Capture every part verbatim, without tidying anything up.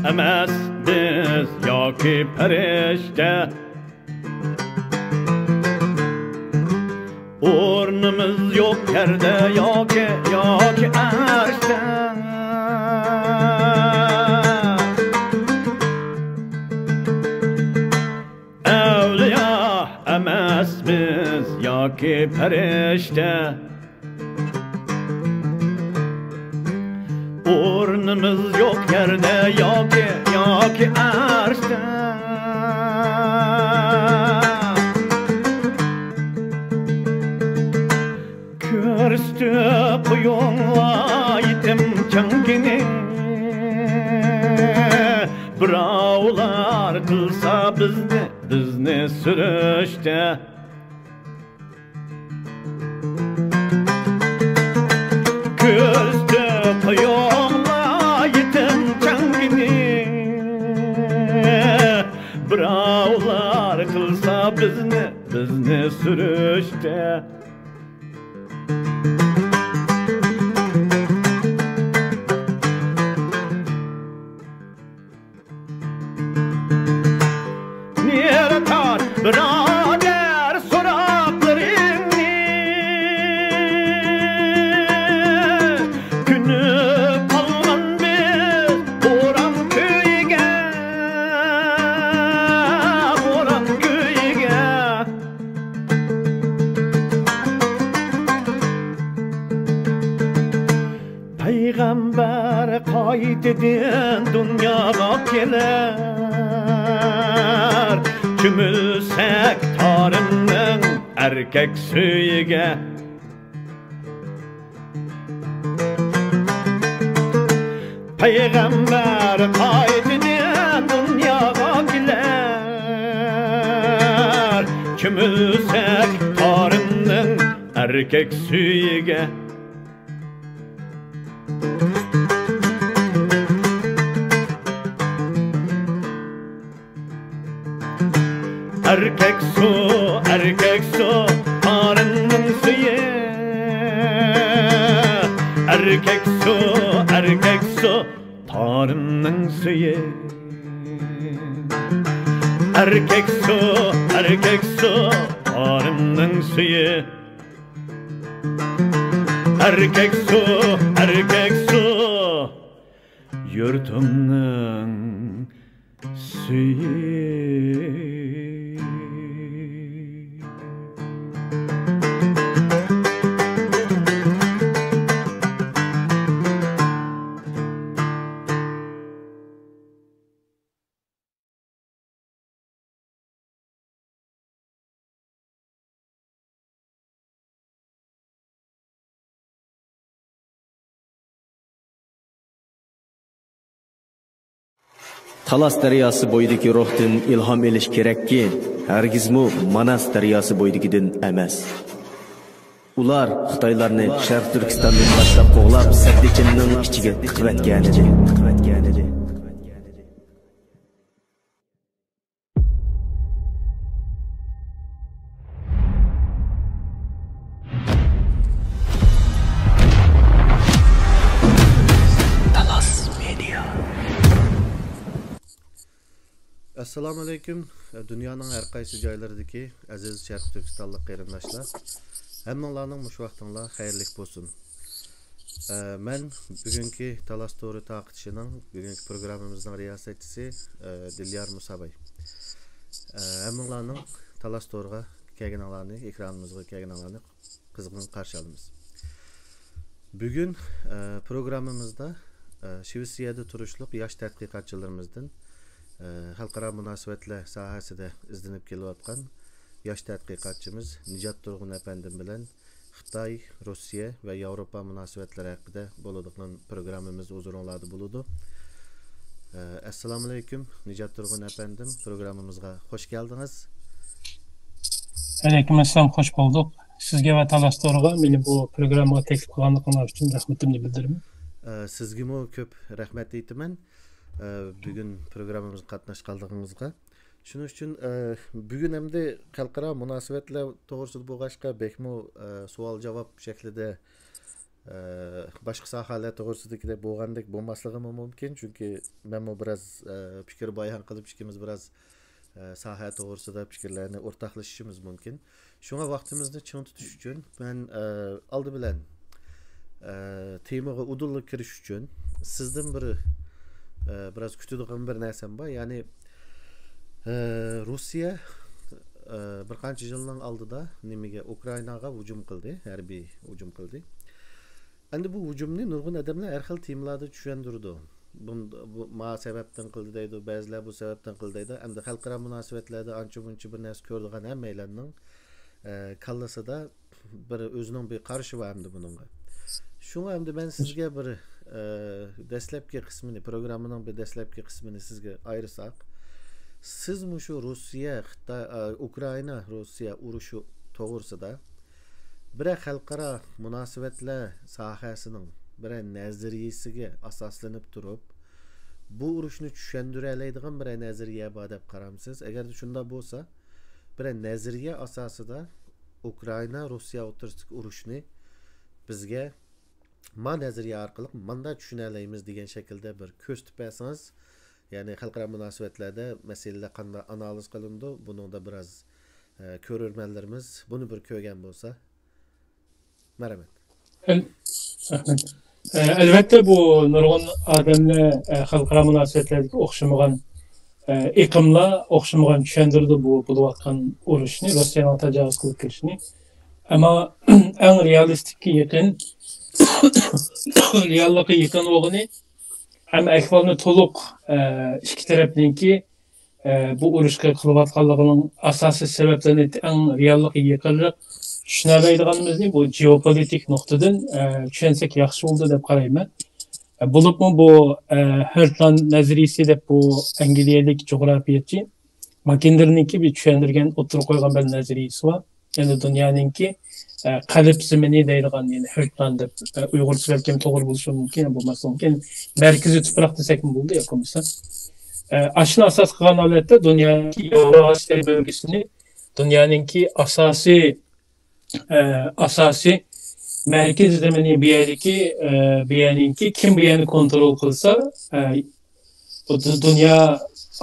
ئەمەس بىز ياكى پەرىشتە، ئورنىمىز يوق يەردە ياكى، ياكى ئەرشتە. ئەۋلىيا ئەمەس بىز ياكى پەرىشتە، ئورنىمىز يوق يەردە ياكى، ياكى ئەرشتە. كۆرسىتىپ قويۇڭلار يېتىم چاڭگىنى، بىراۋلار قىلسا بىزنى، بىزنى سۈرۈشتە. كۆرسىتىپ قويۇڭلار يېتىم چاڭگىنى، بىراۋلار قىلسا بىزنى، بىزنى سۈرۈشتە. نېرى تار بۇرادەر سوراقلىرىڭنى، كۆنۈپ قالغان بىز بوران كۈيىگە، بوران كۈيىگە. پەيغەمبەر قايتىدىن دۇنياغا كېلەر، چۆمۈلسەك تارىمنىڭ ئەركەك سۈيىگە. پەيغەمبەر قايتىدىن دۇنياغا كېلەر، چۆمۈلسەك تارىمنىڭ ئەركەك سۈيىگە. ئەركەك سۇ، ئەركەك سۇ، تارىمنىڭ سۈيى. ئەركەك سۇ، ئەركەك سۇ، تارىمنىڭ سۈيى. ئەركەك سۇ، ئەركەك سۇ، تارىمنىڭ سۈيى. ئەركەك سۇ، ئەركەك سۇ، يۇرتۇمنىڭ سۈيى. تالاس دەرياسى بويىدىكى روھتىن ئىلھام ئېلىش كېرەككى، ھەرگىزمۇ ماناس دەرياسى بويىدىكىدىن ئەمەس. ئۇلار خىتايلارنى شەرقىي تۈركىستاندىن باشلاپ قوغلاپ، سەددىچىننىڭ ئىچىگە تىقىۋەتكەنىدى. ئەسسالامۇئەلەيكۇم، دۇنيانىڭ ھەر قايسى جايلىرىدىكى ئەزىز شەرقىي تۈركىستانلىق قېرىنداشلار، ھەممىڭلارنىڭ مۇشۇ ۋاقتىڭلار خەيرلىك بولسۇن. ئە، مەن بۈگۈنكى تالاس تورى تارقىتىشىنىڭ، بۈگۈنكى پروگراممىمىزنىڭ رىياسەتچىسى، ئە، دىليار مۇساباي. ئە، ھەممىڭلارنىڭ تالاس تورىغا كەلگىنىڭلارنى، ئېكرانىمىزغا كەلگىنىڭلارنى قىزغىن قارشى ئالىمىز. بۈگۈن، ئە، پروگراممىمىزدا، ئە، شىۋېتسىيەدە تۇرۇشلۇق ياش تەتقىقاتچىلىرىمىزدىن، ئە، خەلقئارا مۇناسىۋەتلەر ساھەسىدە ئىزدىنىپ كېلىۋاتقان ياش تەتقىقاتچىمىز نىجات تۇرغۇن ئەپەندىم بىلەن خىتاي، روسىيە ۋە ياۋروپا مۇناسىۋەتلىرى ھەققىدە بولىدىغان پروگراممىمىز ھۇزۇرۇڭلاردا بولىدۇ. ئە، ئەسسالامۇئەلەيكۇم، نىجات تۇرغۇن ئەپەندىم، پروگراممىمىزغا خوش كەلدىڭىز. ۋەئەلەيكۇم ئەسسالام، خوش بولدۇق. سىزگە ۋە تالاس تورىغا مېنى بۇ پروگراممىغا تەكلىپ قىلغانلىقىڭلار ئۈچۈن رەھمىتىمنى بىلدۈرىمەن. ئە، سىزگىمۇ كۆپ رەھمەت ئېيتىمەن، ئە، بۈگۈن پروگراممىمىزغا قاتناشقانلىقىڭىزغا. شۇنىڭ ئۈچۈن، ئە، بۈگۈن ئەمدى خەلقئارا مۇناسىۋەتلەر توغرىسىدا بولغاچقا، بەكمۇ، ئە، سوئال-جاۋاب شەكلىدە، ئە، باشقا ساھەلەر توغرىسىدىكىدەك بولغاندەك بولماسلىقىمۇ مۇمكىن، چۈنكى مەنمۇ بىراز، ئە، پىكىر بايان قىلىپ، ئىككىمىز بىراز، ئە، ساھە توغرىسىدا پىكىرلەرنى ئورتاقلىشىشىمىز مۇمكىن. شۇڭا ۋاقتىمىزنى چىڭ تۇتۇش ئۈچۈن مەن، ئە، ئالدى بىلەن، ئە، تېمىغا ئۇدۇللا كىرىش ئۈچۈن سىزدىن بىر، ئە، بىراز كۈتىدىغان بىر نەرسەم بار. يەنى، ئە، روسىيە، ئە، بىر قانچە يىلنىڭ ئالدىدا نېمىگە، ئۇكرائىناغا ھۇجۇم قىلدى، ھەربىي ھۇجۇم قىلدى. ئەمدى بۇ ھۇجۇمنى نۇرغۇن ئادەملەر ھەر خىل تېمىلاردا چۈشەندۈرىدۇ. بۇ، بۇ ما سەۋەبتىن قىلدى دەيدۇ، بەزىلەر بۇ سەۋەبتىن قىلدى دەيدۇ. ئەمدى خەلقئارا مۇناسىۋەتلەردە ئانچە مۇنچە بىر نەرسە كۆرىدىغان ھەممەيلەننىڭ، ئە، كاللىسىدا بىر ئۆزىنىڭ بىر قارىشى بار ئەمدى بۇنىڭغا. شۇڭا ئەمدى مەن سىزگە بىر، ئە، دەسلەپكى قىسمىنى، پروگراممىنىڭ بىر دەسلەپكى قىسمىنى سىزگە ئايرىساق، سىز مۇشۇ روسىيە، خىتاي، ئە، ئۇكرائىنا، روسىيە ئۇرۇشى توغرىسىدا بىرەر خەلقئارا مۇناسىۋەتلەر ساھەسىنىڭ بىرەر نەزەرىيىسىگە ئاساسلىنىپ تۇرۇپ، بۇ ئۇرۇشنى چۈشەندۈرەلەيدىغان بىرەر نەزەرىيە بار دەپ قارامسىز؟ ئەگەردە شۇنداق بولسا، بىرەر نەزەرىيە ئاساسىدا ئۇكرائىنا، روسىيە ئوتتۇرىسىدىكى ئۇرۇشنى بىزگە ما نەزەرىيە ئارقىلىق ماندا چۈشىنەلەيمىز دېگەن شەكىلدە بىر كۆرسىتىپ بەرسىڭىز، يەنى خەلقئارا مۇناسىۋەتلەردە مەسىلىلەر قانداق ئانالىز قىلىنىدۇ، بۇنىڭدا بىراز، ئە، كۆرۈرمەنلىرىمىز بۇنى بىر كۆرگەن بولسا. مەرھەمەت. ئەل-، رەھمەت. ئە، ئەلۋەتتە، بۇ نۇرغۇن ئادەمنى، ئە، خەلقئارا مۇناسىۋەتلەردىكى ئوخشىمىغان، ئە، ئېقىملار ئوخشىمىغان چۈشەندۈرىدۇ بۇ بولۇۋاتقان ئۇرۇشنى، روسىيەنىڭ تاجاۋۇز قىلىپ كېلىشىنى. ئەمما ئەڭ رېئالىستىككە يېقىن، رېئاللىققا يېقىن بولغىنى ھەم ئەھۋالنى تولۇق، ئە، ئىككى تەرەپنىڭكى، ئە، بۇ ئۇرۇشقا قىلىۋاتقانلىقىنىڭ ئاساسىي سەۋەبلىرىنى ئەڭ رېئاللىققا يېقىنراق چۈشىنەلەيدىغىنىمىزنى بۇ جېئوپولىتىك نۇقتىدىن، ئە، چۈشەنسەك ياخشى بولىدۇ دەپ قارايمەن. ئە، بولۇپمۇ بۇ، ئە، ھېرتلاند نەزەرىيىسى دەپ بۇ ئەنگلىيەلىك جۇغراپىيەچى ماكىندېرنىڭكى بىر چۈشەندۈرگەن، ئوتتۇرىغا قويغان بىر نەزەرىيىسى بار. يەنى دۇنيانىڭكى، ئە، قەلب زېمىنى دەيدىغان، يەنى ھېرتلاند دەپ، ئە، ئۇيغۇرچە بەلكىم توغرا بولۇشى مۇمكىن، بولماسلىقى مۇمكىن. مەركىزىي تۇپراق دېسەكمۇ بولىدۇ، ياق بولمىسا. ئە، ئاشۇنى ئاساس قىلغان ھالەتتە دۇنيانىڭكى ياۋروئاسىيا بۆلگىسىنى دۇنيانىڭكى ئاساسىي، ئە، ئاساسىي مەركىزىي زېمىنى بۇ يەردىكى، ئە، بۇ يەرنىڭكى كىم بۇ يەرنى كونترول قىلسا، ئە، بۇ دۇ-، دۇنيا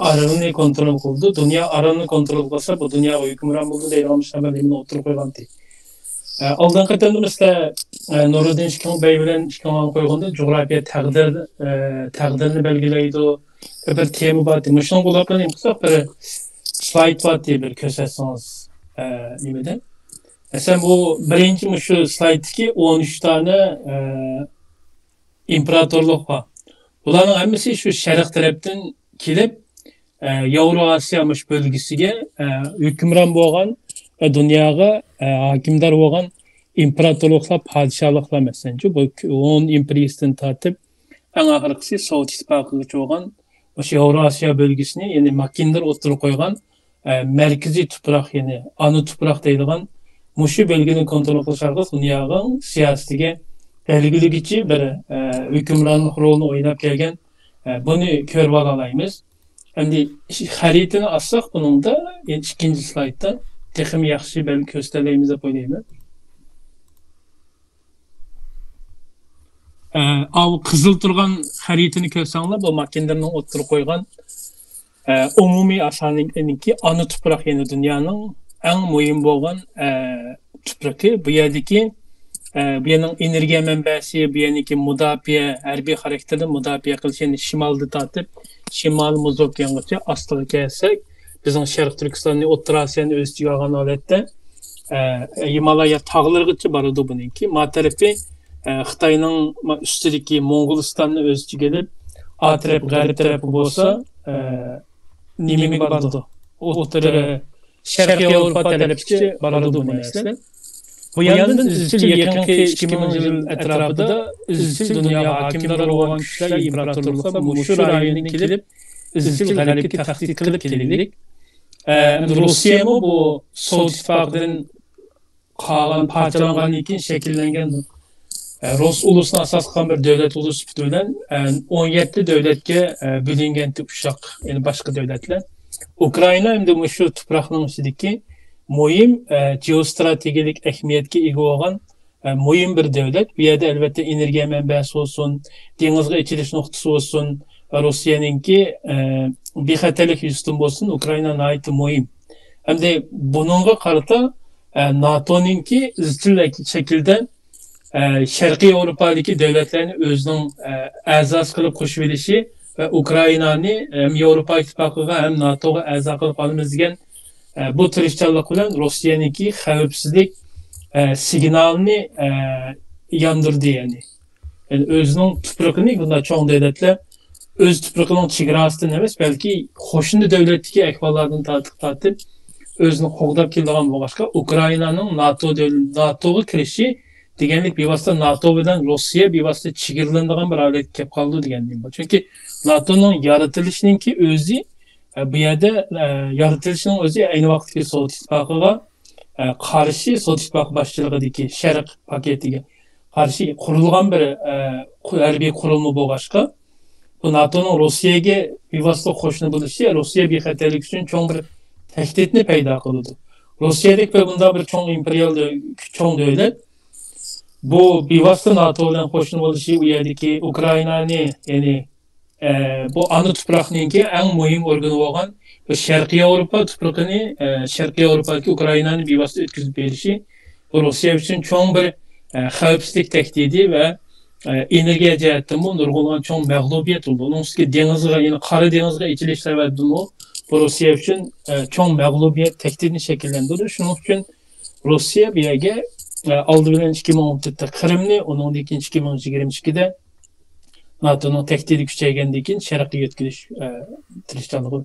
ئارىلىنى كونترول قىلىدۇ. دۇنيا ئارىلىنى كونترول قىلسا، بۇ دۇنياغا ھۆكۈمران بولىدۇ دەيدىغان مۇشۇنداق بىر نېمىنى ئوتتۇرىغا قويغانتى. ئە، ئالدىنقى قېتىمدا مەسىلەن، ئە، نۇرىدىن ئىككىڭ بەي بىلەن ئىككىڭلارغا قويغاندا جۇغراپىيە تەقدىر، ئە، تەقدىرنى بەلگىلەيدۇ. بىر تېما بار. مۇشۇنىڭغا ئۇلاپ نېمە قىلساق، بىر سلايد بار، بىر كۆرسەتسىڭىز، ئە، نېمىدە. مەسىلەن، بۇ بىرىنچى مۇشۇ سلايدتىكى ئون ئۈچ دانە، ئە، ئىمپېراتورلۇق بار. بۇلارنىڭ ھەممىسى شۇ شەرق تەرەپتىن كېلىپ، ئە، ياۋرو ئاسىيا مۇشۇ بۆلگىسىگە، ئە، ھۆكۈمران بولغان ۋە دۇنياغا، ئە، ھاكىمدار بولغان ئىمپېراتورلۇقلار، پادىشاھلىقلار، مەسىلەنچۇ، بۇ ھون ئىمپېرىيىسىدىن تارتىپ، ئەڭ ئاخىرقىسى سوۋېت ئىتتىپاقىغىچە بولغان مۇشۇ ياۋرو ئاسىيا بۆلگىسىنى، يەنى ماكىندېر ئوتتۇرىغا قويغان، ئە، مەركىزىي تۇپراق، يەنى ئانا تۇپراق دەيدىغان مۇشۇ بۆلگىنى كونترول قىلىش ئارقىلىق دۇنيانىڭ سىياسىتىگە بەلگىلىگۈچى بىر، ئە، ھۆكۈمرانلىق رولىنى ئويناپ كەلگەن، ئە، بۇنى كۆرۈۋالالايمىز. ئەمدى خەرىتىنى ئاچساق بۇنىڭدا، يەنە ئىككىنچى سلايدتا تېخىمۇ ياخشى بەلكى كۆرسىتەلەيمىز دەپ ئويلايمەن. ئە، ئاۋۇ قىزىل تۇرغان خەرىتىنى كۆرسەڭلار، بۇ ماكىندېرنىڭ ئوتتۇرىغا قويغان، ئە، ئومۇمىي ئاسانىڭكى ئانا تۇپراق، يەنى دۇنيانىڭ ئەڭ مۇھىم بولغان، ئە، تۇپرىقى. بۇ يەردىكى، ئە، بۇ يەرنىڭ ئېنېرگىيە مەنبەسى، بۇ يەرنىڭكى مۇداپىئە، ھەربىي خاراكتېردە مۇداپىئە قىلىش، يەنى شىمالدىن تارتىپ شىمالىي مۇزوكيانغىچە. ئاستىغا كەلسەك، بىزنىڭ شەرقىي تۈركىستاننى، ئوتتۇرا ئاسىيانى ئۆز ئىچىگە ئالغان ھالەتتە، ئە، ھىمالايا تاغلىرىغىچە بارىدۇ بۇنىڭكى. ما تەرىپى، ئە، خىتاينىڭ ما ئۈستىدىكى موڭغۇلىستاننى ئۆز ئىچىگە ئېلىپ، ئا تەرەپ، غەرب تەرەپى بولسا، ئە، نېمىگە بارىدۇ؟ ئوتتۇرا شەرقىي ياۋروپا تەرەپكىچە بارىدۇ بۇ نەرسىلەر. بۇ ياندىن ئىزچىل يېقىنقى ئىككى مىڭ يىل ئەتراپىدا ئىزچىل دۇنياغا ھاكىمدار بولغان كۈچلەر، ئىمپېراتورلۇقلار مۇشۇ رايوندىن كېلىپ، ئىزچىل غەربكە تەھدىت قىلىپ كېلىگلىك. ئە، ئەمدى روسىيەمۇ بۇ سوۋېت ئىتتىپاقىدىن قالغان، پارچىلانغاندىن كېيىن شەكىللەنگەن، ئە، رۇس ئۇلۇسىنى ئاساس قىلغان بىر دۆلەت ئۇلۇس سۈپىتى بىلەن، ئە، ئون يەتتە دۆلەتكە، ئە، بۆلۈنگەنتى ئۇششاق، يەنى باشقا دۆلەتلەر. ئۇكرائىنا ئەمدى مۇشۇ تۇپراقنىڭ ئىچىدىكى مۇھىم، ئە، جېئوستراتېگىيەلىك ئەھمىيەتكە ئىگە بولغان، ئە، مۇھىم بىر دۆلەت. بۇ يەردە ئەلۋەتتە ئېنېرگىيە مەنبەسى بولسۇن، دېڭىزغا ئېچىلىش نۇقتىسى بولسۇن، ۋە روسىيەنىڭكى، ئە، بىخەتەرلىك يۈزىسىدىن بولسۇن، ئۇكرائىنا ناھايىتى مۇھىم. ئەمدى بۇنىڭغا قارىتا، ئە، ناتونىڭكى ئىزچىل شەكىلدە، ئە، شەرقىي ياۋروپادىكى دۆلەتلەرنى ئۆزىنىڭ، ئە، ئەزاسى قىلىپ قوشۇۋېلىشى ۋە ئۇكرائىنانى ھەم ياۋروپا ئىتتىپاقىغا، ھەم ناتوغا ئەزا قىلىپ ئالىمىز دېگەن، ئە، بۇ تىرىشچانلىق بىلەن روسىيەنىڭكى خەۋپسىزلىك، ئە، سىگنالىنى، ئە، ياندۇردى، يەنى. يەنى ئۆزىنىڭ تۇپرىقىنى بۇنداق چوڭ دۆلەتلەر ئۆز تۇپرىقىنىڭ چېگراسىدىن ئەمەس، بەلكى قوشنا دۆلەتتىكى ئەھۋاللاردىن تارتىپ، تارتىپ ئۆزىنى قوغداپ كېلىدىغان بولغاچقا، ئۇكرائىنانىڭ ناتو دۆل-، ناتوغا كىرىشى دېگەنلىك بىۋاسىتە ناتو بىلەن روسىيە بىۋاسىتە چېگرىلىنىدىغان بىر ھالەتكە كېلىپ قالىدۇ دېگەندىن بولدى. چۈنكى ناتونىڭ يارىتىلىشىنىڭكى ئۆزى، ئە، بۇ يەردە، ئە، يارىتىلىشىنىڭ ئۆزى ئەينى ۋاقىتتىكى سوۋېت ئىتتىپاقىغا، ئە، قارشى سوۋېت ئىتتىپاقى باشچىلىقىدىكى شەرق پاكېتىگە قارشى قۇرۇلغان بىر، ئە، قۇ-، ھەربىي قۇرۇلما بولغاچقا، بۇ ناتونىڭ روسىيەگە بىۋاسىتە قوشنا بولۇشى روسىيە بىخەتەرلىكى ئۈچۈن چوڭ بىر تەھدىتنى پەيدا قىلىدۇ. روسىيەدەك بىر بۇنداق بىر چوڭ ئىمپېرىيال دۆ-، چوڭ دۆلەت بۇ بىۋاسىتە ناتو بىلەن قوشنا بولۇشى ئۇ يەردىكى ئۇكرائىنانى، يەنى، ئە، بۇ ئانا تۇپراقنىڭكى ئەڭ مۇھىم ئورگىنى بولغان بۇ شەرقىي ياۋروپا تۇپرىقىنى، ئە، شەرقىي ياۋروپادىكى ئۇكرائىنانى بىۋاسىتە ئۆتكۈزۈپ بېرىشى بۇ روسىيە ئۈچۈن چوڭ بىر، ئە، خەۋپسىزلىك تەھدىتى ۋە، ئە، ئېنېرگىيە جەھەتتىنمۇ نۇرغۇنلىغان چوڭ مەغلۇبىيەت بولىدۇ. ئۇنىڭ ئۈستىگە دېڭىزغا، يەنى قارا دېڭىزغا ئېچىلىش سەۋەبىدىنمۇ بۇ روسىيە ئۈچۈن، ئە، چوڭ مەغلۇبىيەت تەھدىتىنى شەكىللەندۈرىدۇ. شۇنىڭ ئۈچۈن روسىيە بۇ يەرگە، ئە، ئالدى بىلەن ئىككى مىڭ ئون تۆتتە قىرىمنى، ئۇنىڭدىن كېيىن ئىككى مىڭ يىگىرمە ئىككىدە ناتونىڭ تەھدىتى كۈچەيگەندىن كېيىن شەرققە يۆتكىلىش، ئە، تىرىشچانلىقى،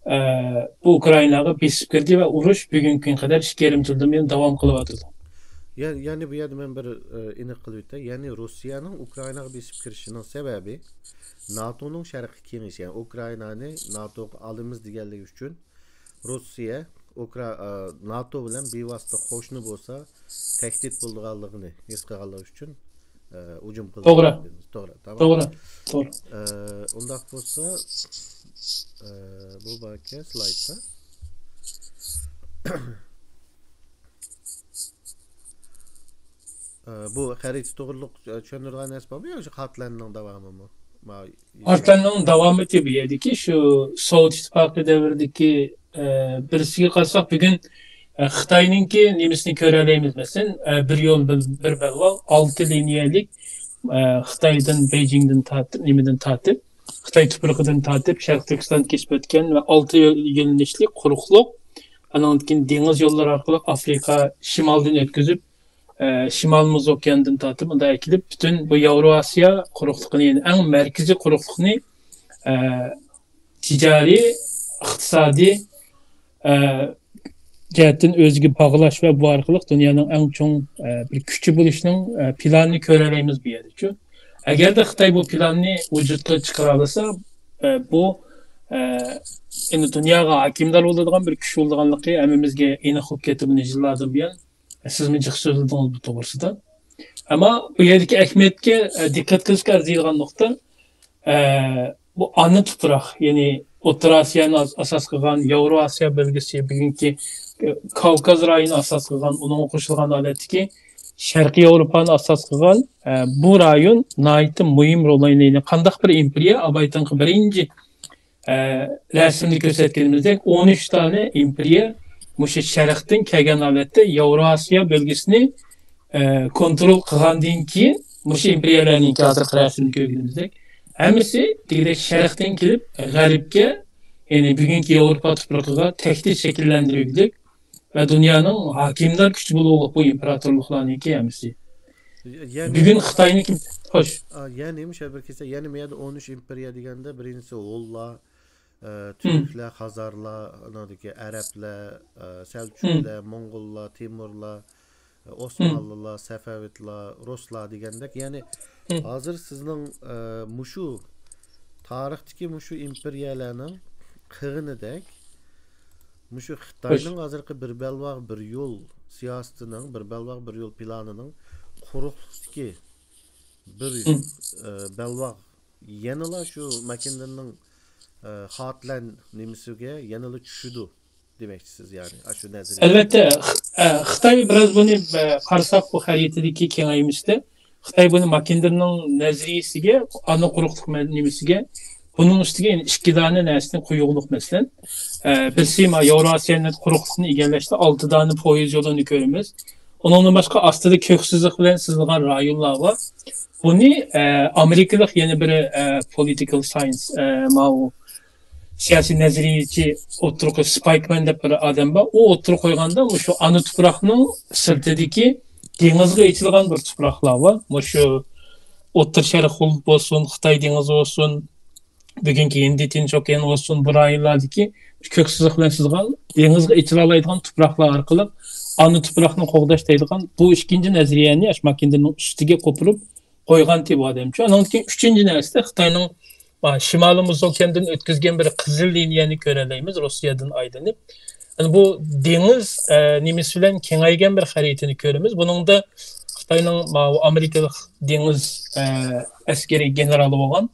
ئە، بۇ ئۇكرائىناغا بېسىپ كىردى ۋە ئۇرۇش بۈگۈنكى كۈنگە قەدەر ئىككى يېرىم يىلدىن بۇيان داۋام قىلىۋاتىدۇ. يە-، يەنى بۇ يەردە مەن بىر، ئە، ئېنىق قىلىپ ئۆتەي. يەنى روسىيەنىڭ ئۇكرائىناغا بېسىپ كىرىشىنىڭ سەۋەبى ناتونىڭ شەرققە كېڭىيىشى، يەنى ئۇكرائىنانى ناتوغا ئالىمىز دېگەنلىكى ئۈچۈن روسىيە ئۇكرا-، ئە، ناتو بىلەن بىۋاسىتە قوشنا بولسا تەھدىت بولىدىغانلىقىنى ھېس قىلغانلىقى ئۈچۈن، ئە، ھۇجۇم قىلدى. توغرا. توغرا، تامام. توغرا، توغرا. ئە، ئۇنداق بولسا، ئە، بۇ باركەن سلايدتا. ئە، بۇ خەرىتە توغرۇلۇق، ئە، چۈشەندۈرىدىغان نەرسە بارمۇ يا شۇ خارتلاندنىڭ داۋامىمۇ؟ ما-، خارتلاندنىڭ داۋامىتى بۇ يەردىكى شۇ سوۋېت ئىتتىپاقى دەۋرىدىكى، ئە، بىرسىگە قارىساق، بۈگۈن، ئە، خىتاينىڭكى نېمىسىنى كۆرەلەيمىز. مەسىلەن، ئە، بىر يول، بىر، بىر بەلباغ، ئالتە لىنىيەلىك، ئە، خىتايدىن، بېيجىڭدىن تارتىپ، نېمىدىن تارتىپ، خىتاي تۇپرىقىدىن تارتىپ، شەرقىي تۈركىستان كېسىپ ئۆتكەن ۋە ئالتە يۆ-، يۆنىلىشلىك قۇرۇقلۇق، ئانىڭدىن كېيىن دېڭىز يوللىرى ئارقىلىق ئافرىقا شىمالدىن ئۆتكۈزۈپ، ئە، شىمال مۇز ئوكيانىدىن تارتىپ مۇنداق ئەكېلىپ، پۈتۈن بۇ ياۋروئاسىيا قۇرۇقلۇقىنى، يەنى ئەڭ مەركىزىي قۇرۇقلۇقنى، ئە، تىجارىي، ئىقتىسادىي، ئە، جەھەتتىن ئۆزىگە باغلاش ۋە بۇ ئارقىلىق دۇنيانىڭ ئەڭ چوڭ، ئە، بىر كۈچى بولۇشنىڭ، ئە، پىلانىنى كۆرەلەيمىز بۇ يەردىچۇ. ئەگەردە خىتاي بۇ پىلاننى ۋۇجۇدقا چىقىرالىسا، ئە، بۇ، ئە، ئەمدى دۇنياغا ھاكىمدار بولىدىغان بىر كۈچ بولىدىغانلىقى ھەممىمىزگە ئېنىق بولۇپ كەتتى بۇنى يىللاردىن بۇيان. سىزمۇ جىق سۆزلىدىڭىز بۇ توغرىسىدا. ئەمما بۇ يەردىكى ئەھمىيەتكە، ئە، دىققەت قىلىشقا ئەرزىيدىغان نۇقتا، ئە، بۇ ئانا تۇپراق، يەنى ئوتتۇرا ئاسىيانى ئاس-، ئاساس قىلغان، ياۋرو ئاسىيا بۆلگىسى، بۈگۈنكى، ئە، كاۋكاز رايونى ئاساس قىلغان، ئۇنىڭغا قوشۇلغان ھالەتتىكى شەرقىي ياۋروپانى ئاساس قىلغان، ئە، بۇ رايون ناھايىتى مۇھىم رول ئوينايدۇ. قانداق بىر ئىمپېرىيە، ئابايتىنقى بىرىنچى ئە، رەسىمدە كۆرسەتكىنىمىزدەك، ئون ئۈچ دانە ئىمپېرىيە مۇشۇ شەرقتىن كەلگەن ھالەتتە ياۋراسىيا بۆلگىسىنى، ئە، كونترول قىلغاندىن كېيىن، مۇشۇ ئىمپېرىيەلەرنىڭكى ھازىرقى رەسىمدە كۆرگىنىمىزدەك، ھەممىسى دېگۈدەك شەرقتىن كېلىپ، غەربكە، يەنى بۈگۈنكى ياۋروپا تۇپرىقىغا تەھدىت شەكىللەندۈرگۈدەك ۋە دۇنيانىڭ ھاكىمدار كۈچى بولۇۋالغان بۇ ئىمپېراتورلۇقلارنىڭكى ھەممىسى. يەنى بۈگۈن خىتاينىڭكى، خوش. ئا، يەنى مۇشۇ بىر كېسە، يەنى مۇ يەردە ئون ئۈچ ئىمپېرىيە دېگەندە، بىرىنچىسى ھونلار، ئە، تۈركلەر، خازارلار، ئانىڭدىكى ئەرەبلەر، ئە، سەلچۇقلار، موڭغۇللار، تېمۇرلار، ئە، ئوسمانلىلار، سەفەۋىدلار، رۇسلار دېگەندەك، يەنى ھازىر سىزنىڭ، ئە، مۇشۇ تارىختىكى مۇشۇ ئىمپېرىيەلەرنىڭ قىلغىنىدەك، مۇشۇ خىتاينىڭ ھازىرقى بىر بەلباغ بىر يول سىياسىتىنىڭ، بىر بەلباغ بىر يول پىلانىنىڭ قۇرۇقلۇقتىكى بىر، ئە، بەلباغ يەنىلا شۇ ماكىندىننىڭ، ئە، خارتلاند نېمىسىگە يەنىلا چۈشىدۇ. دېمەكچىسىز، يەنى ئاشۇ نەزەرىيە. ئەلۋەتتە، خ-، ئە، خىتاي بىراز بۇنى، ئە، قارىساق، بۇ خەرىتىدىكى كېڭەيمىسىدە خىتاي بۇنى ماكىندېرنىڭ نەزەرىيىسىگە، ئانا قۇرۇقلۇق مە-، نېمىسىگە، بۇنىڭ ئۈستىگە يەنە ئىككى دانە نەرسىنى قويغۇلۇق، مەسىلەن. ئە، بىرسى، ما، ياۋراسىيا قۇرۇقلۇقنى ئىگىلەشتە ئالتە دانە پويىز يولىنى كۆرىمىز. ئۇنىڭدىن باشقا ئاستىدا كۆك سىزىق بىلەن سىزىلغان رايونلار بار. بۇنى، ئە، ئامېرىكىلىق يەنە بىر، ئە، پولىتىكال ساينس، ئە، ماۋۇ سىياسىي نەزەرىيىچى ئوتتۇرىغا قويۇپ، سپايكمان دەپ بىر ئادەم بار. ئۇ ئوتتۇرىغا قويغاندا، مۇشۇ ئانا تۇپراقنىڭ سىرتىدىكى دېڭىزغا ئېچىلغان بىر تۇپراقلار بار. مۇشۇ ئوتتۇرا شەرق بولسۇن، خىتاي دېڭىزى بولسۇن، بۈگۈنكى ھىندى تىنچ ئوكيان بولسۇن، بۇ رايونلاردىكى كۆك سىزىق بىلەن سىزغان دېڭىزغا ئېچىلالايدىغان تۇپراقلار ئارقىلىق ئانا تۇپراقنى قوغداش دەيدىغان بۇ ئىككىنچى نەزەرىيەنى ئاشۇ ماكىندېرنىڭ ئۈستىگە قوپۇرۇپ قويغان تېبادەمچۇ. ئانىڭدىن كېيىن ئۈچىنچى نەرسە خىتاينىڭ، ئا، شىمالىي مۇزوكەندىن ئۆتكۈزگەن بىر قىزىل لىنىيەنى كۆرەلەيمىز روسىيەدىن ئايلىنىپ. يەنى بۇ دېڭىز، ئە، نېمىسى بىلەن كېڭەيگەن بىر خەرىتىنى كۆرىمىز. بۇنىڭدا خىتاينىڭ ماۋۇ ئامېرىكىلىق دېڭىز، ئە، ئەسكىرىي گېنېرالى بولغان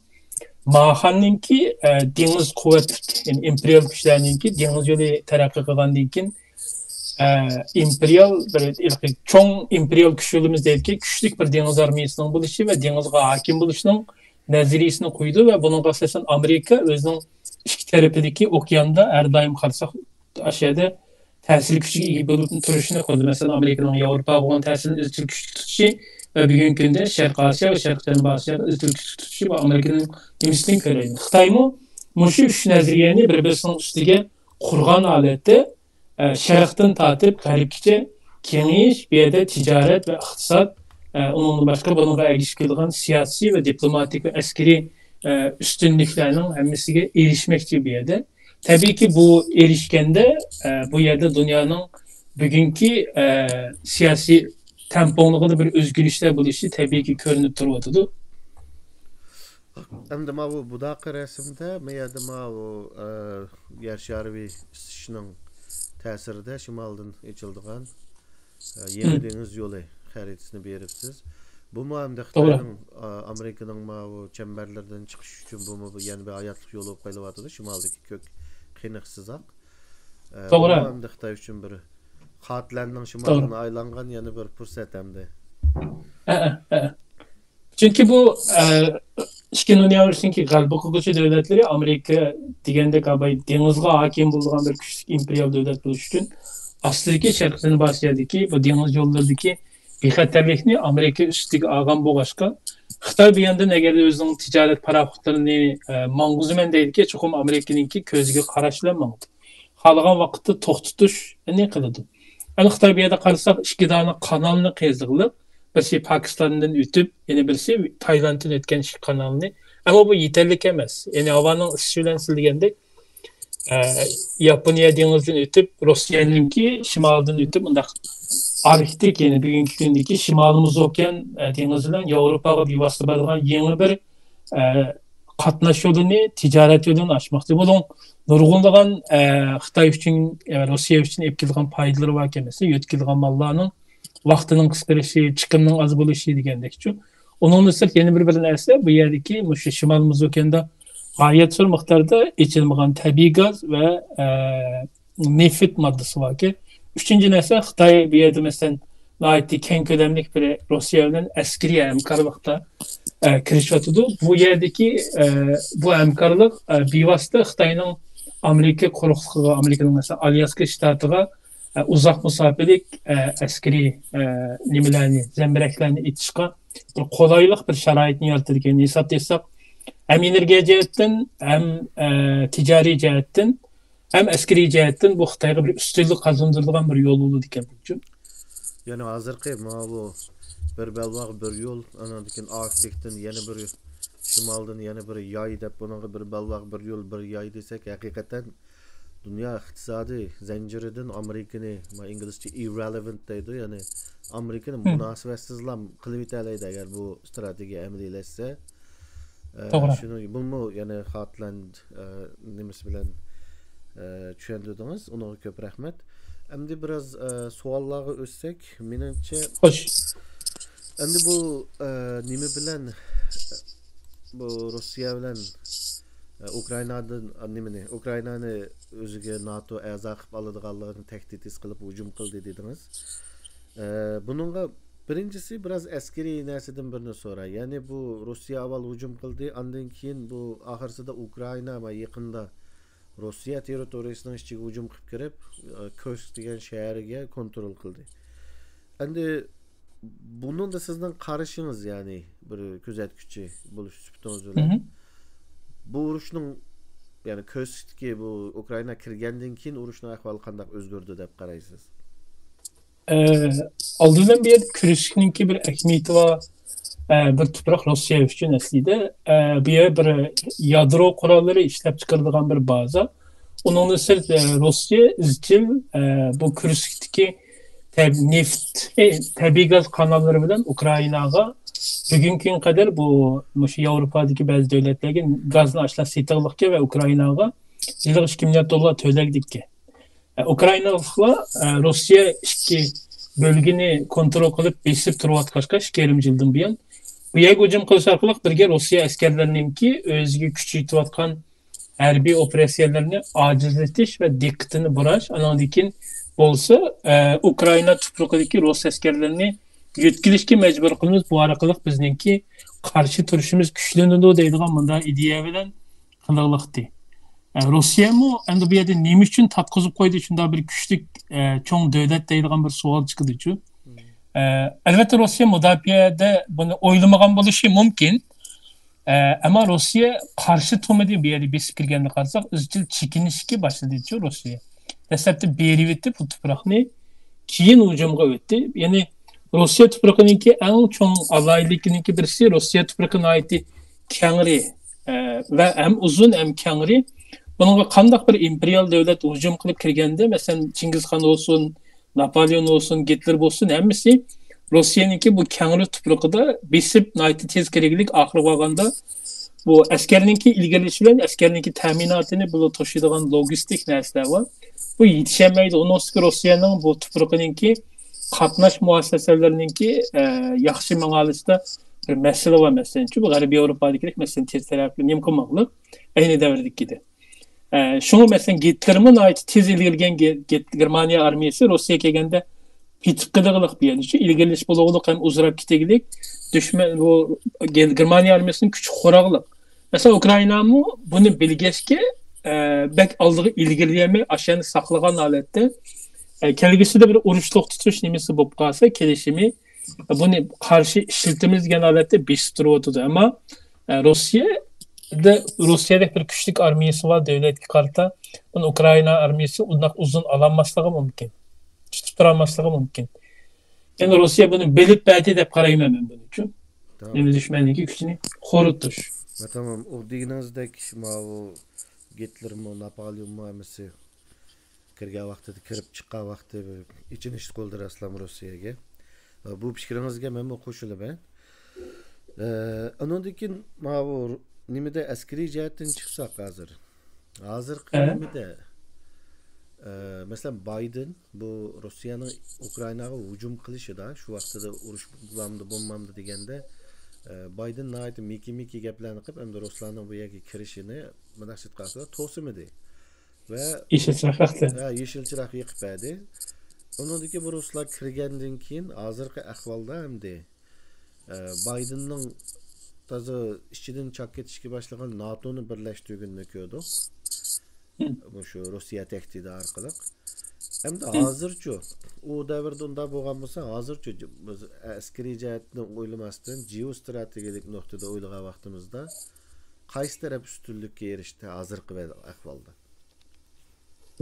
ماخاننىڭكى، ئە، دېڭىز قۇۋۋەتلىك، يەنى ئىمپېرىيال كۈچلەرنىڭكى دېڭىز يولى تەرەققىي قىلغاندىن كېيىن، ئە، ئىمپېرىيال بىر ھېلىقى چوڭ ئىمپېرىيال كۈچ يولىمىز دەيدىكەن، كۈچلۈك بىر دېڭىز ئارمىيىسىنىڭ بولۇشى ۋە دېڭىزغا ھاكىم بولۇشنىڭ نەزەرىيىسىنى قويىدۇ ۋە بۇنىڭغا ئاساسەن ئامېرىكا ئۆزىنىڭ ئىككى تەرىپىدىكى ئوكياندا ھەر دائىم قارىساق، ئاشۇ يەردە تەسىر كۈچىگە ئىگە بولۇپ تۇرۇشىنى قىلدى. مەسىلەن، ئامېرىكىنىڭ ياۋروپا بولغان تەسىرىنى ئىزچىل كۈچلۈك تۇتۇشى ۋە بۈگۈنكى كۈندە شەرقىي ئاسىيا ۋە شەرقىي جەنۇبىي ئاسىيادا ئىزچىل كۈچلۈك تۇتۇشى بۇ ئامېرىكىنىڭ نېمىسىدىن كۆرەيلى. خىتايمۇ مۇشۇ ئۈچ نەزەرىيەنى بىر-بىرسىنىڭ ئۈستىگە قۇرغان ھالەتتە، ئە، شەرقتىن تارتىپ غەربكىچە كېڭىيىش، بۇ يەردە تىجارەت ۋە ئىقتىساد، ئە، ئۇنىڭدىن باشقا بۇنىڭغا ئەگىشىپ كېلىدىغان سىياسىي ۋە دىپلوماتىك ۋە ئەسكىرىي، ئە، ئۈستۈنلۈكلەرنىڭ ھەممىسىگە ئېرىشمەكچى بۇ يەردە. تەبىئىيكى، بۇ ئېرىشكەندە، ئە، بۇ يەردە دۇنيانىڭ بۈگۈنكى، ئە، سىياسىي تەڭپۇڭلۇقىدا بىر ئۆزگىرىشلەر بولۇشى تەبىئىيكى كۆرۈنۈپ تۇرۇۋاتىدۇ. ئەمدى ماۋۇ بۇداقى رەسىمدە، ما يەردە ماۋۇ، ئە، يەر شارى ئىسسىشىنىڭ تەسىرىدە شىمالدىن ئېچىلىدىغان، ئە، يېڭى دېڭىز يولى خەرىتىسىنى بېرىپسىز. بۇمۇ ئەمدى توغرا. خىتاينىڭ، ئە، ئامېرىكىنىڭ ماۋۇ چەمبەرلىرىدىن چىقىش ئۈچۈن بۇمۇ بىر، يەنە بىر ھاياتلىق يولى بولۇپ قېلىۋاتىدۇ، شىمالدىكى كۆك قېنىق سىزىق. ئە، توغرا. بۇمۇ ئەمدى خىتاي ئۈچۈن بىر خاتلەننىڭ شىمالىدىن توغرا. ئايلانغان يەنە بىر پۇرسەت ئەمدى. ئە، ئە، ئە. چۈنكى بۇ، ئە، ئىككىنچى دۇنيا ئۇرۇشىنىڭكى غەلىبە قىلغۇچى دۆلەتلىرى ئامېرىكا دېگەندەك ھايات دېڭىزغا ھاكىم بولىدىغان بىر كۈچلۈك ئىمپېرىيال دۆلەت بولۇش ئۈچۈن ئاستىدىكى شەرقىي جەنۇبىي ئاسىيادىكى بۇ دېڭىز يوللىرىدىكى بىخەتەرلىكنى ئامېرىكا ئۈستىگە ئالغان بولغاچقا، خىتاي بۇ ياندىن ئەگەردە ئۆزىنىڭ تىجارەت پاراخوتلىرىنى، ئە، ماڭغۇزىمەن دەيدىكەن، چوقۇم ئامېرىكىنىڭكى كۆزىگە قاراشلا ماڭىدۇ. خالىغان ۋاقىتتا توختىتىشنى قىلىدۇ. ئەمما خىتاي بۇ يەردە قارىساق، ئىككى دانە قانالنى قېزىغلىق، بىرسى پاكىستاندىن ئۆتۈپ، يەنە بىرسى تايلاندتىن ئۆتكەن ئىككى قانالنى. ئەمما بۇ يېتەرلىك ئەمەس. يەنى ھاۋانىڭ ئىسسىشى بىلەن سىز دېگەندەك، ئە، ياپونىيە دېڭىزىدىن ئۆتۈپ، روسىيەنىڭكى شىمالىدىن ئۆتۈپ، مۇنداق ئاركتىك، يەنى بۈگۈنكى كۈندىكى شىمالىي مۇزوكيان، ئە، دېڭىزى بىلەن ياۋروپاغا بىۋاسىتە بارىدىغان يېڭى بىر، ئە، قاتناش يولىنى، تىجارەت يولىنى ئاچماقچى. بۇنىڭ نۇرغۇنلىغان، ئە، خىتاي ئۈچۈن، ئە، روسىيە ئۈچۈن ئېلىپ كېلىدىغان پايدىلىرى باركەن، مەسىلەن، يۆتكىلىدىغان ماللارنىڭ ۋاقتىنىڭ قىسقىرىشى، چىقىمنىڭ ئاز بولۇشى دېگەندەكچۇ. ئۇنىڭدىن سىرت يەنە بىر، بىر نەرسە، بۇ يەردىكى مۇشۇ شىمال مۇزوكياندا غايەت زور مىقداردا ئېچىلمىغان تەبىئىي گاز ۋە، ئە، نېفىت ماددىسى باركەن. ئۈچىنچى نەرسە، خىتاي بۇ يەردە، مەسىلەن، ناھايىتى كەڭ كۆلەملىك بىر روسىيە بىلەن ئەسكىرىي ھەمكارلىقتا، ئە، كىرىشىۋاتىدۇ. بۇ يەردىكى، ئە، بۇ ھەمكارلىق، ئە، بىۋاسىتە خىتاينىڭ ئامېرىكا قۇرۇقلۇقىغا، ئامېرىكىنىڭ، مەسىلەن، ئالياسكا شتاتىغا، ئە، ئۇزاق مۇساپىلىك، ئە، ئەسكىرىي، ئە، نېمىلەرنى، زەمبىرەكلەرنى ئېتىشقا بىر قولايلىق، بىر شارائىتنى يارىتىدىكەن. ھېسابلىساق، ھەم ئېنېرگىيە جەھەتتىن، ھەم، ئە، تىجارىي جەھەتتىن، ھەم ئەسكىرىي جەھەتتىن بۇ خىتايغا بىر ئۈستۈنلۈك قازاندۇرىدىغان بىر يول بولىدىكەن بۇ. يەنى ھازىرقى ماۋۇ بىر بەلباغ بىر يول، ئانىڭدىن كېيىن ئاركتىكتىن يەنە بىر، شىمالدىن يەنە بىر ياي دەپ، بۇنىڭغا بىر بەلباغ بىر يول بىر ياي دېسەك، ھەقىقەتەن دۇنيا ئىقتىسادىي زەنجىرىدىن ئامېرىكىنى، ما، ئىنگلىزچە irrelevant دەيدۇ، يەنى ئامېرىكىنى مۇناسىۋەتسىزلا قىلىۋېتەلەيدۇ، ئەگەر بۇ ئىستراتېگىيە ئەمەلىيلەشسە. ئە، توغرا. شۇنى، بۇمۇ يەنە خاتلاند، ئە، نېمىسى بىلەن، ئە، چۈشەندۈردىڭىز. ئۇنىڭغا كۆپ رەھمەت. ئەمدى بىراز، ئە، سوئاللارغا ئۆتسەك، مېنىڭچە، خوش. ئەمدى بۇ، ئە، نېمە بىلەن، بۇ روسىيە بىلەن، ئۇكرائىنادىن، نېمىنى، ئۇكرائىنانى ئۆزىگە ناتو ئەزا قىلىپ ئالىدىغانلىقىنى تەھدىت ھېس قىلىپ ھۇجۇم قىلدى دېدىڭىز. ئە، بۇنىڭغا بىرىنچىسى بىراز ئەسكىرىي نەرسىدىن بىرنى سوراي. يەنى بۇ روسىيە ئاۋۋال ھۇجۇم قىلدى، ئاندىن كېيىن بۇ ئاخىرسىدا ئۇكرائىنا ۋە يېقىندا روسىيە تېررىتورىيىسىنىڭ ئىچىگە ھۇجۇم قىلىپ كىرىپ، ئە، كۇرسك دېگەن شەھەرگە كونترول قىلدى. ئەمدى بۇنىڭدا سىزنىڭ قارىشىڭىز، يەنى بىر كۆزەتكۈچى بولۇش سۈپىتىڭىز بىلەن، مھم. بۇ ئۇرۇشنىڭ، يەنى كۇرسكتىكى بۇ ئۇكرائىنا كىرگەندىن كېيىن ئۇرۇشنىڭ ئەھۋالى قانداق ئۆزگەردى دەپ قارايسىز؟ ئە، ئالدى بىلەن بۇ يەردە كۇرسكنىڭكى بىر ئەھمىيىتى بار، ئە، بىر تۇپراق روسىيە ئۈچۈن ئەسلىدە. ئە، بۇ يەر بىر يادرو قوراللىرى ئىشلەپ چىقىرىدىغان بىر بازا. ئۇنىڭدىن سىرت، ئە، روسىيە ئىزچىل، ئە، بۇ كۇرسكتىكى تەب-، نېفىت، ئە، تەبىئىي گاز قاناللىرى بىلەن ئۇكرائىناغا بۈگۈنكى كۈنگە قەدەر بۇ، مۇشۇ ياۋروپادىكى بەزى دۆلەتلەرگە گازنى ئاشۇنداق سېتىۋالىدىكەن ۋە ئۇكرائىناغا يىلىغا ئىككى مىليارد دوللار تۆلەيدىكەن. ئە، ئۇكرائىنالىقلار، ئە، روسىيە ئىككى بۆلگىنى كونترول قىلىپ بېسىپ تۇرۇۋاتقاچقا، ئىككى يېرىم يىلدىن بۇيان بۇ يەرگە ھۇجۇم قىلىش ئارقىلىق بىرگە روسىيە ئەسكەرلىرىنىڭكى ئۆزىگە كۈچ يېتىۋاتقان ھەربىي ئوپېراتسىيەلىرىنى ئاجىزلىتىش ۋە دىققىتىنى بۇراش، ئانىڭدىن كېيىن بولسا، ئە، ئۇكرائىنا تۇپرىقىدىكى رۇس ئەسكەرلىرىنى يۆتكىلىشكە مەجبۇر قىلىمىز، بۇ ئارقىلىق بىزنىڭكى قارشى تۇرۇشىمىز كۈچلىنىدۇ دەيدىغان مۇنداق ئىدىيە بىلەن قىلىۋاتتى. ئە، روسىيەمۇ ئەمدى بۇ يەردە نېمە ئۈچۈن تارتقۇزۇپ قويدى شۇنداق بىر كۈچلۈك، ئە، چوڭ دۆلەت دەيدىغان بىر سوئال چىقىدىچۇ. ئە، ئەلۋەتتە، روسىيە مۇداپىئەدە بۇنى ئويلىمىغان بولۇشى مۇمكىن. ئە، ئەمما روسىيە قارشى تۇرمىدى، بۇ يەرگە بېسىپ كىرگەندە قارىساق، ئىزچىل چېكىنىشكە باشلىدىچۇ روسىيە. دەسلەپتە بېرىۋېتىپ بۇ تۇپراقنى، كېيىن ھۇجۇمغا ئۆتتى. يەنى روسىيە تۇپرىقىنىڭكى ئەڭ چوڭ ئالاھىدىلىكىنىڭكى بىرسى، روسىيە تۇپرىقى ناھايىتى كەڭرى، ئە، ۋە ھەم ئۇزۇن، ھەم كەڭرى. بۇنىڭغا قانداق بىر ئىمپېرىيال دۆلەت ھۇجۇم قىلىپ كىرگەندە، مەسىلەن، چىڭگىزخان بولسۇن، ناپالېئون بولسۇن، گىتلېر بولسۇن، ھەممىسى روسىيەنىڭكى بۇ كەڭرى تۇپرىقىدا بېسىپ، ناھايىتى تېز كىرگۈلۈك، ئاخىرى بارغاندا بۇ ئەسكەرنىڭكى ئىلگىرىلىشى بىلەن ئەسكەرنىڭكى تەمىناتىنى بىللە توشۇيدىغان لوگىستىك نەرسىلەر بار. بۇ يېتىشەلمەيدۇ. ئۇنىڭ ئۈستىگە روسىيەنىڭ بۇ تۇپرىقىنىڭكى قاتناش مۇئەسسەسەلىرىنىڭكى، ئە، ياخشى ماڭالىشىدا بىر مەسىلە بار. مەسىلەن، شۇ غەربىي ياۋروپادىكىدەك، مەسىلەن، تېز تەرەققىي نېمە قىلماقلىق ئەينى دەۋردىكىدە. ئە، شۇڭا، مەسىلەن، گىتلېرمۇ ناھايىتى تېز ئىلگىرىلىگەن گې-، گېت-، گېرمانىيە ئارمىيەسى روسىيەگە كەلگەندە پېتىپ قېلىغلىق بۇ يەردە. شۇ ئىلگىرىلىش بولغۇلۇق ھەم ئۇزىراپ كېتىگلىك دۈشمەن، بۇ گېر-، گېرمانىيە ئارمىيەسىنىڭ كۈچى قۇراقلىق. مەسىلەن، ئۇكرائىنامۇ بۇنى بىلگەچكە، ئە، بەك ئالدىغا ئىلگىرىلىيەلمەي، ئاشۇ يەرنى ساقلىغان ھالەتتە، ئە، كەلگۈسىدە بىر ئۇرۇش توختىتىش نېمىسى بولۇپ قالسا، كېلىشىمى، بۇنى قارشى ئىشلىتىمىز دېگەن ھالەتتە بېسىپ تۇرۇۋاتىدۇ. ئەمما، ئە، روسىيەدە، روسىيەدەك بىر كۈچلۈك ئارمىيەسى بار دۆلەتكە قارىتا بۇنى ئۇكرائىنا ئارمىيەسى ئۇنداق ئۇزۇن ئالالماسلىقى مۇمكىن. تۇتۇپ تۇرالماسلىقى مۇمكىن. يەنى روسىيە بۇنى بىلىپ بەردى دەپ قارايمەن مەن بۇنىڭ ئۈچۈن. تامام. يەنى دۈشمەننىڭكى كۈچىنى خورىتىش. ۋە تامام. ئۇ دېگىنىڭىزدەك ماۋۇ گىتلېرمۇ، ناپالېئونمۇ ھەممىسى كىرگەن ۋاقتىدا، كىرىپ چىققان ۋاقتى بىر ئېچىنىشلىق بولدى راستلا روسىيەگە. بۇ پىكرىڭىزگە مەنمۇ قوشۇلىمەن. ئە، ئۇنىڭدىن كېيىن ماۋۇ نېمىدە ئەسكىرىي جەھەتتىن چىقساق ھازىر. ھازىرقى ئە؟ نېمىدە، ئە، مەسىلەن، بايدېن بۇ روسىيەنىڭ ئۇكرائىناغا ھۇجۇم قىلىشىدا، شۇ ۋاقتىدا ئۇرۇش بولامدۇ، بولمامدۇ دېگەندە، ئە، بايدېن ناھايىتى مىكى-مىكى گەپلەرنى قىلىپ، ئەمدى رۇسلارنىڭ بۇ يەرگە كىرىشىنى مۇنداق توسىمىدى. ۋە يېشىل چىراغ ياقتى. ھە، يېشىل چىراغ يېقىپ بەردى. ئۇنىڭدىن كېيىن بۇ رۇسلار كىرگەندىن كېيىن ھازىرقى ئەھۋالدا ئەمدى، ئە، بايدېننىڭ تازا ئىچىدىن چاك كېتىشكە باشلىغان ناتونى بىرلەشتۈرگىنىنى كۆردۇق. مم. مۇشۇ روسىيە تەھدىتى ئارقىلىق. ئەمدى مم. ھازىرچۇ، ئۇ دەۋردە ئۇنداق بولغان بولسا، ھازىرچۇ بىز ئەسكىرىي جەھەتتىن ئويلىماستىن، جېئوستراتېگىيەلىك نۇقتىدا ئويلىغان ۋاقتىمىزدا، قايسى تەرەپ ئۈستۈنلۈككە ئېرىشتى ھازىرقى ۋە-، ئەھۋالدا؟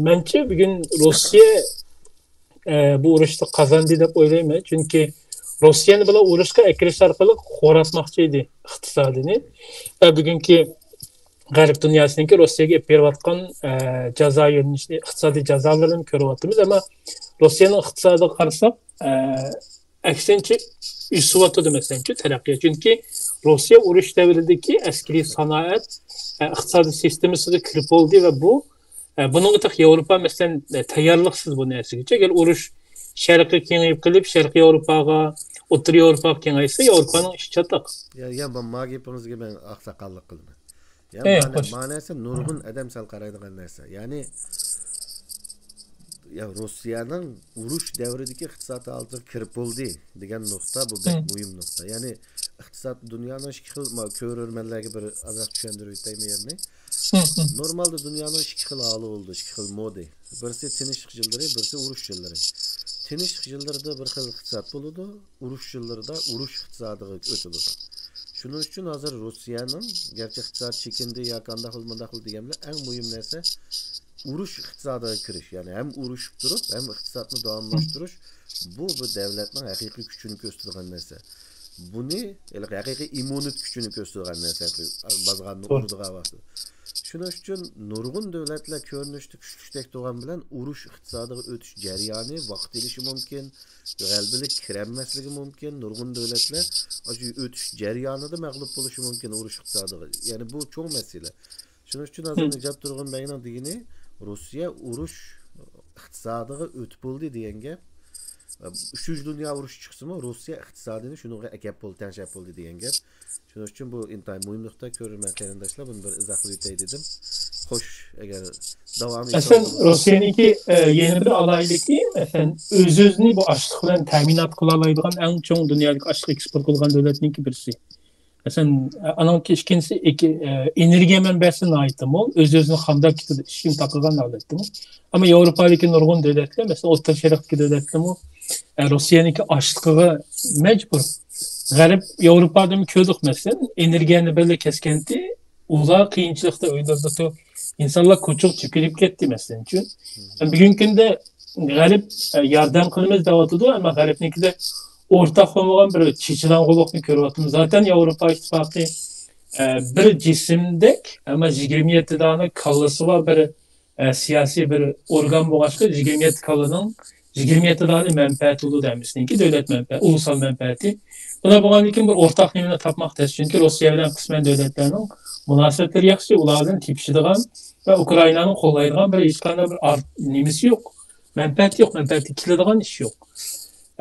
مەنچە، بۈگۈن روسىيە، ئە، بۇ ئۇرۇشنى قازاندى دەپ ئويلايمەن. چۈنكى روسىيەنى بۇلار ئۇرۇشقا ئەكىرىش ئارقىلىق خوراتماقچى ئىدى ئىقتىسادىنى. ۋە بۈگۈنكى غەرب دۇنياسىنىڭكى روسىيەگە ئېلىپ بېرىۋاتقان، ئە، جازا يۆنىلىشىنى، ئىقتىسادىي جازالىرىنى كۆرۈۋاتىمىز. ئەمما روسىيەنىڭ ئىقتىسادىغا قارىساق، ئە، ئەكسىنچە ئۆسۈۋاتىدۇ، مەسىلەنچۇ، تەرەققىيات. چۈنكى روسىيە ئۇرۇش دەۋرىدىكى ئەسكىرىي سانائەت، ئە، ئىقتىسادىي سىستېمىسىغا كىرىپ بولدى ۋە بۇ، ئە، بۇنىڭغا تېخى ياۋروپا، مەسىلەن، ئە، تەييارلىقسىز بۇ نەرسىگىچە. ئەگەر ئۇرۇش شەرققە كېڭىيىپ قېلىپ، شەرقىي ياۋروپاغا، ئوتتۇرا ياۋروپاغا كېڭەيسە، ياۋروپانىڭ ئىشى چاتاق. يا، يا، ما، ما گېپىڭىزگە مەن ئاقساقاللىق قىلىمەن. يا، ئەي، مانا-، خوش. ماناسى نۇرغۇن ئادەم سەل قارايدىغان نەرسە. يەنى، يا، روسىيەنىڭ ئۇرۇش دەۋرىدىكى ئىقتىساد ھالىتىگە كىرىپ بولدى دېگەن نۇقتا، بۇ بەك مۇھىم نۇقتا. يەنى، ئىقتىساد دۇنيانىڭ ئىككى خىل، ما-، كۆرۈرمەنلەرگە بىر ئازراق چۈشەندۈرۈپ ئۆتەيمەن يەنى. نورمالدا دۇنيانىڭ ئىككى خىل ھالى بولىدۇ، ئىككى خىل مودى. بىرسى تىنچلىق يىللىرى، بىرسى ئۇرۇش يىللىرى. تىنچلىق يىللىرىدا بىر خىل ئىقتىساد بولىدۇ، ئۇرۇش يىللىرىدا ئۇرۇش ئىقتىسادىغا ئۆتىدۇ. شۇنىڭ ئۈچۈن ھازىر روسىيەنىڭ، گەرچە ئىقتىساد چېكىندى ياكى ئانداق بولدى، مۇنداق بولدى دېگەن بىلەن، ئەڭ مۇھىم نەرسە ئۇرۇش ئىقتىسادىغا كىرىش. يەنى ھەم ئۇرۇشۇپ تۇرۇپ، ھەم ئىقتىسادنى داۋاملاشتۇرۇش. بۇ، بۇ دەۋلەتنىڭ ھەقىقىي كۈچىنى كۆرسىتىدىغان نەرسە. بۇنى، ھېلىقى ھەقىقىي ئىممۇنىت كۈچىنى كۆرسىتىدىغان نەرسە، بازغاننى توغرا. ئۇرىدىغان ۋاقتىدا. شۇنىڭ ئۈچۈن نۇرغۇن دۆلەتلەر كۆرۈنۈشتە كۈچلۈكتەك تۇرغان بىلەن ئۇرۇش ئىقتىسادىغا ئۆتۈش جەريانى ۋاقىت ئېلىشى مۇمكىن، غەلىبىلىك كىرەلمەسلىكى مۇمكىن، نۇرغۇن دۆلەتلەر ئاشۇ ئۆتۈش جەريانىدا مەغلۇپ بولۇشى مۇمكىن ئۇرۇش ئىقتىسادىغا. يەنى بۇ چوڭ مەسىلە. شۇنىڭ ئۈچۈن ھازىر نىجات تۇرغۇن بەگنىڭ دېگىنى، روسىيە ئۇرۇش ئىقتىسادىغا ئۆتۈپ بولدى دېگەن گەپ. ئۈچىنچى دۇنيا ئۇرۇشى چىقسىمۇ، روسىيە ئىقتىسادىنى شۇنىڭغا ئەكەپ بولدى، تەڭشەپ بولدى دېگەن گەپ. شۇنىڭ ئۈچۈن بۇ ئىنتايىن مۇھىم نۇقتا، كۆرۈرمەن قېرىنداشلار، بۇنى بىر ئىزاھلاپ ئۆتەي دېدىم. خوش، ئەگەر داۋامى مەسىلەن، روسىيەنىڭكى، ئە، يەنە بىر ئالاھىدىلىكى، مەسىلەن، ئۆز-ئۆزىنى بۇ ئاشلىق بىلەن تەمىنات قىلالايدىغان ئەڭ چوڭ دۇنيادىكى ئاشلىق ئېكسپورت قىلغان دۆلەتنىڭكى بىرسى. مەسىلەن، ئانىڭكى ئىككىنچىسى ئېك-، ئە، ئېنېرگىيە مەنبەسى ناھايىتى مول، ئۆز-ئۆزىنى قامداپ كېتىدۇ، ئىشىكىنى تاقىغان ھالەتتىمۇ. ئەمما ياۋروپادىكى نۇرغۇن دۆلەتلەر، مەسىلەن، ئوتتۇرا شەرقتىكى دۆلەتلەرمۇ، ئە، روسىيەنىڭكى ئاشلىقىغا مەجبۇر. غەرب، ياۋروپادىمۇ كۆردۇق، مەسىلەن، ئېنېرگىيەنى بىرلا كەسكەنتى، ئۇلار قىيىنچىلىقتا ئۆيلىرىدە تۇ-، ئىنسانلار كوچىغا تۆكۈلۈپ كەتتى، مەسىلەن، ئۈچۈن. بۈگۈنكى كۈندە غەرب، ئە، ياردەم قىلىمىز دەۋاتىدۇ، ئەمما غەربنىڭكىدە ئورتاق بولمىغان بىر چېچىلاڭغۇلۇقنى كۆرۈۋاتىمىز. زاتەن ياۋروپا ئىتتىپاقى، ئە، بىر جىسىمدەك، ئەمما يىگىرمە يەتتە دانە كاللىسى بار بىر، ئە، سىياسىي بىر ئورگان بولغاچقا، يىگىرمە يەتتە كاللىنىڭ يىگىرمە يەتتە دانە مەنپەئەتى بولىدۇ ھەممىسىنىڭكى، دۆلەت مەنپەئەتى، ئۇلۇسال مەنپەئەتى. بۇنداق بولغاندىن كېيىن بىر ئورتاق نېمىنى تاپماق تەس، چۈنكى روسىيە بىلەن قىسمەن دۆلەتلەرنىڭ مۇناسىۋەتلىرى ياخشى، ئۇلار بىلەن تېپىشىدىغان ۋە ئۇكرائىنانى قوللايدىغان بىر ھېچقانداق بىر ئارت-، نېمىسى يوق. مەنپەئەتى يوق، مەنپەئەتكە كېلىدىغان ئىش يوق.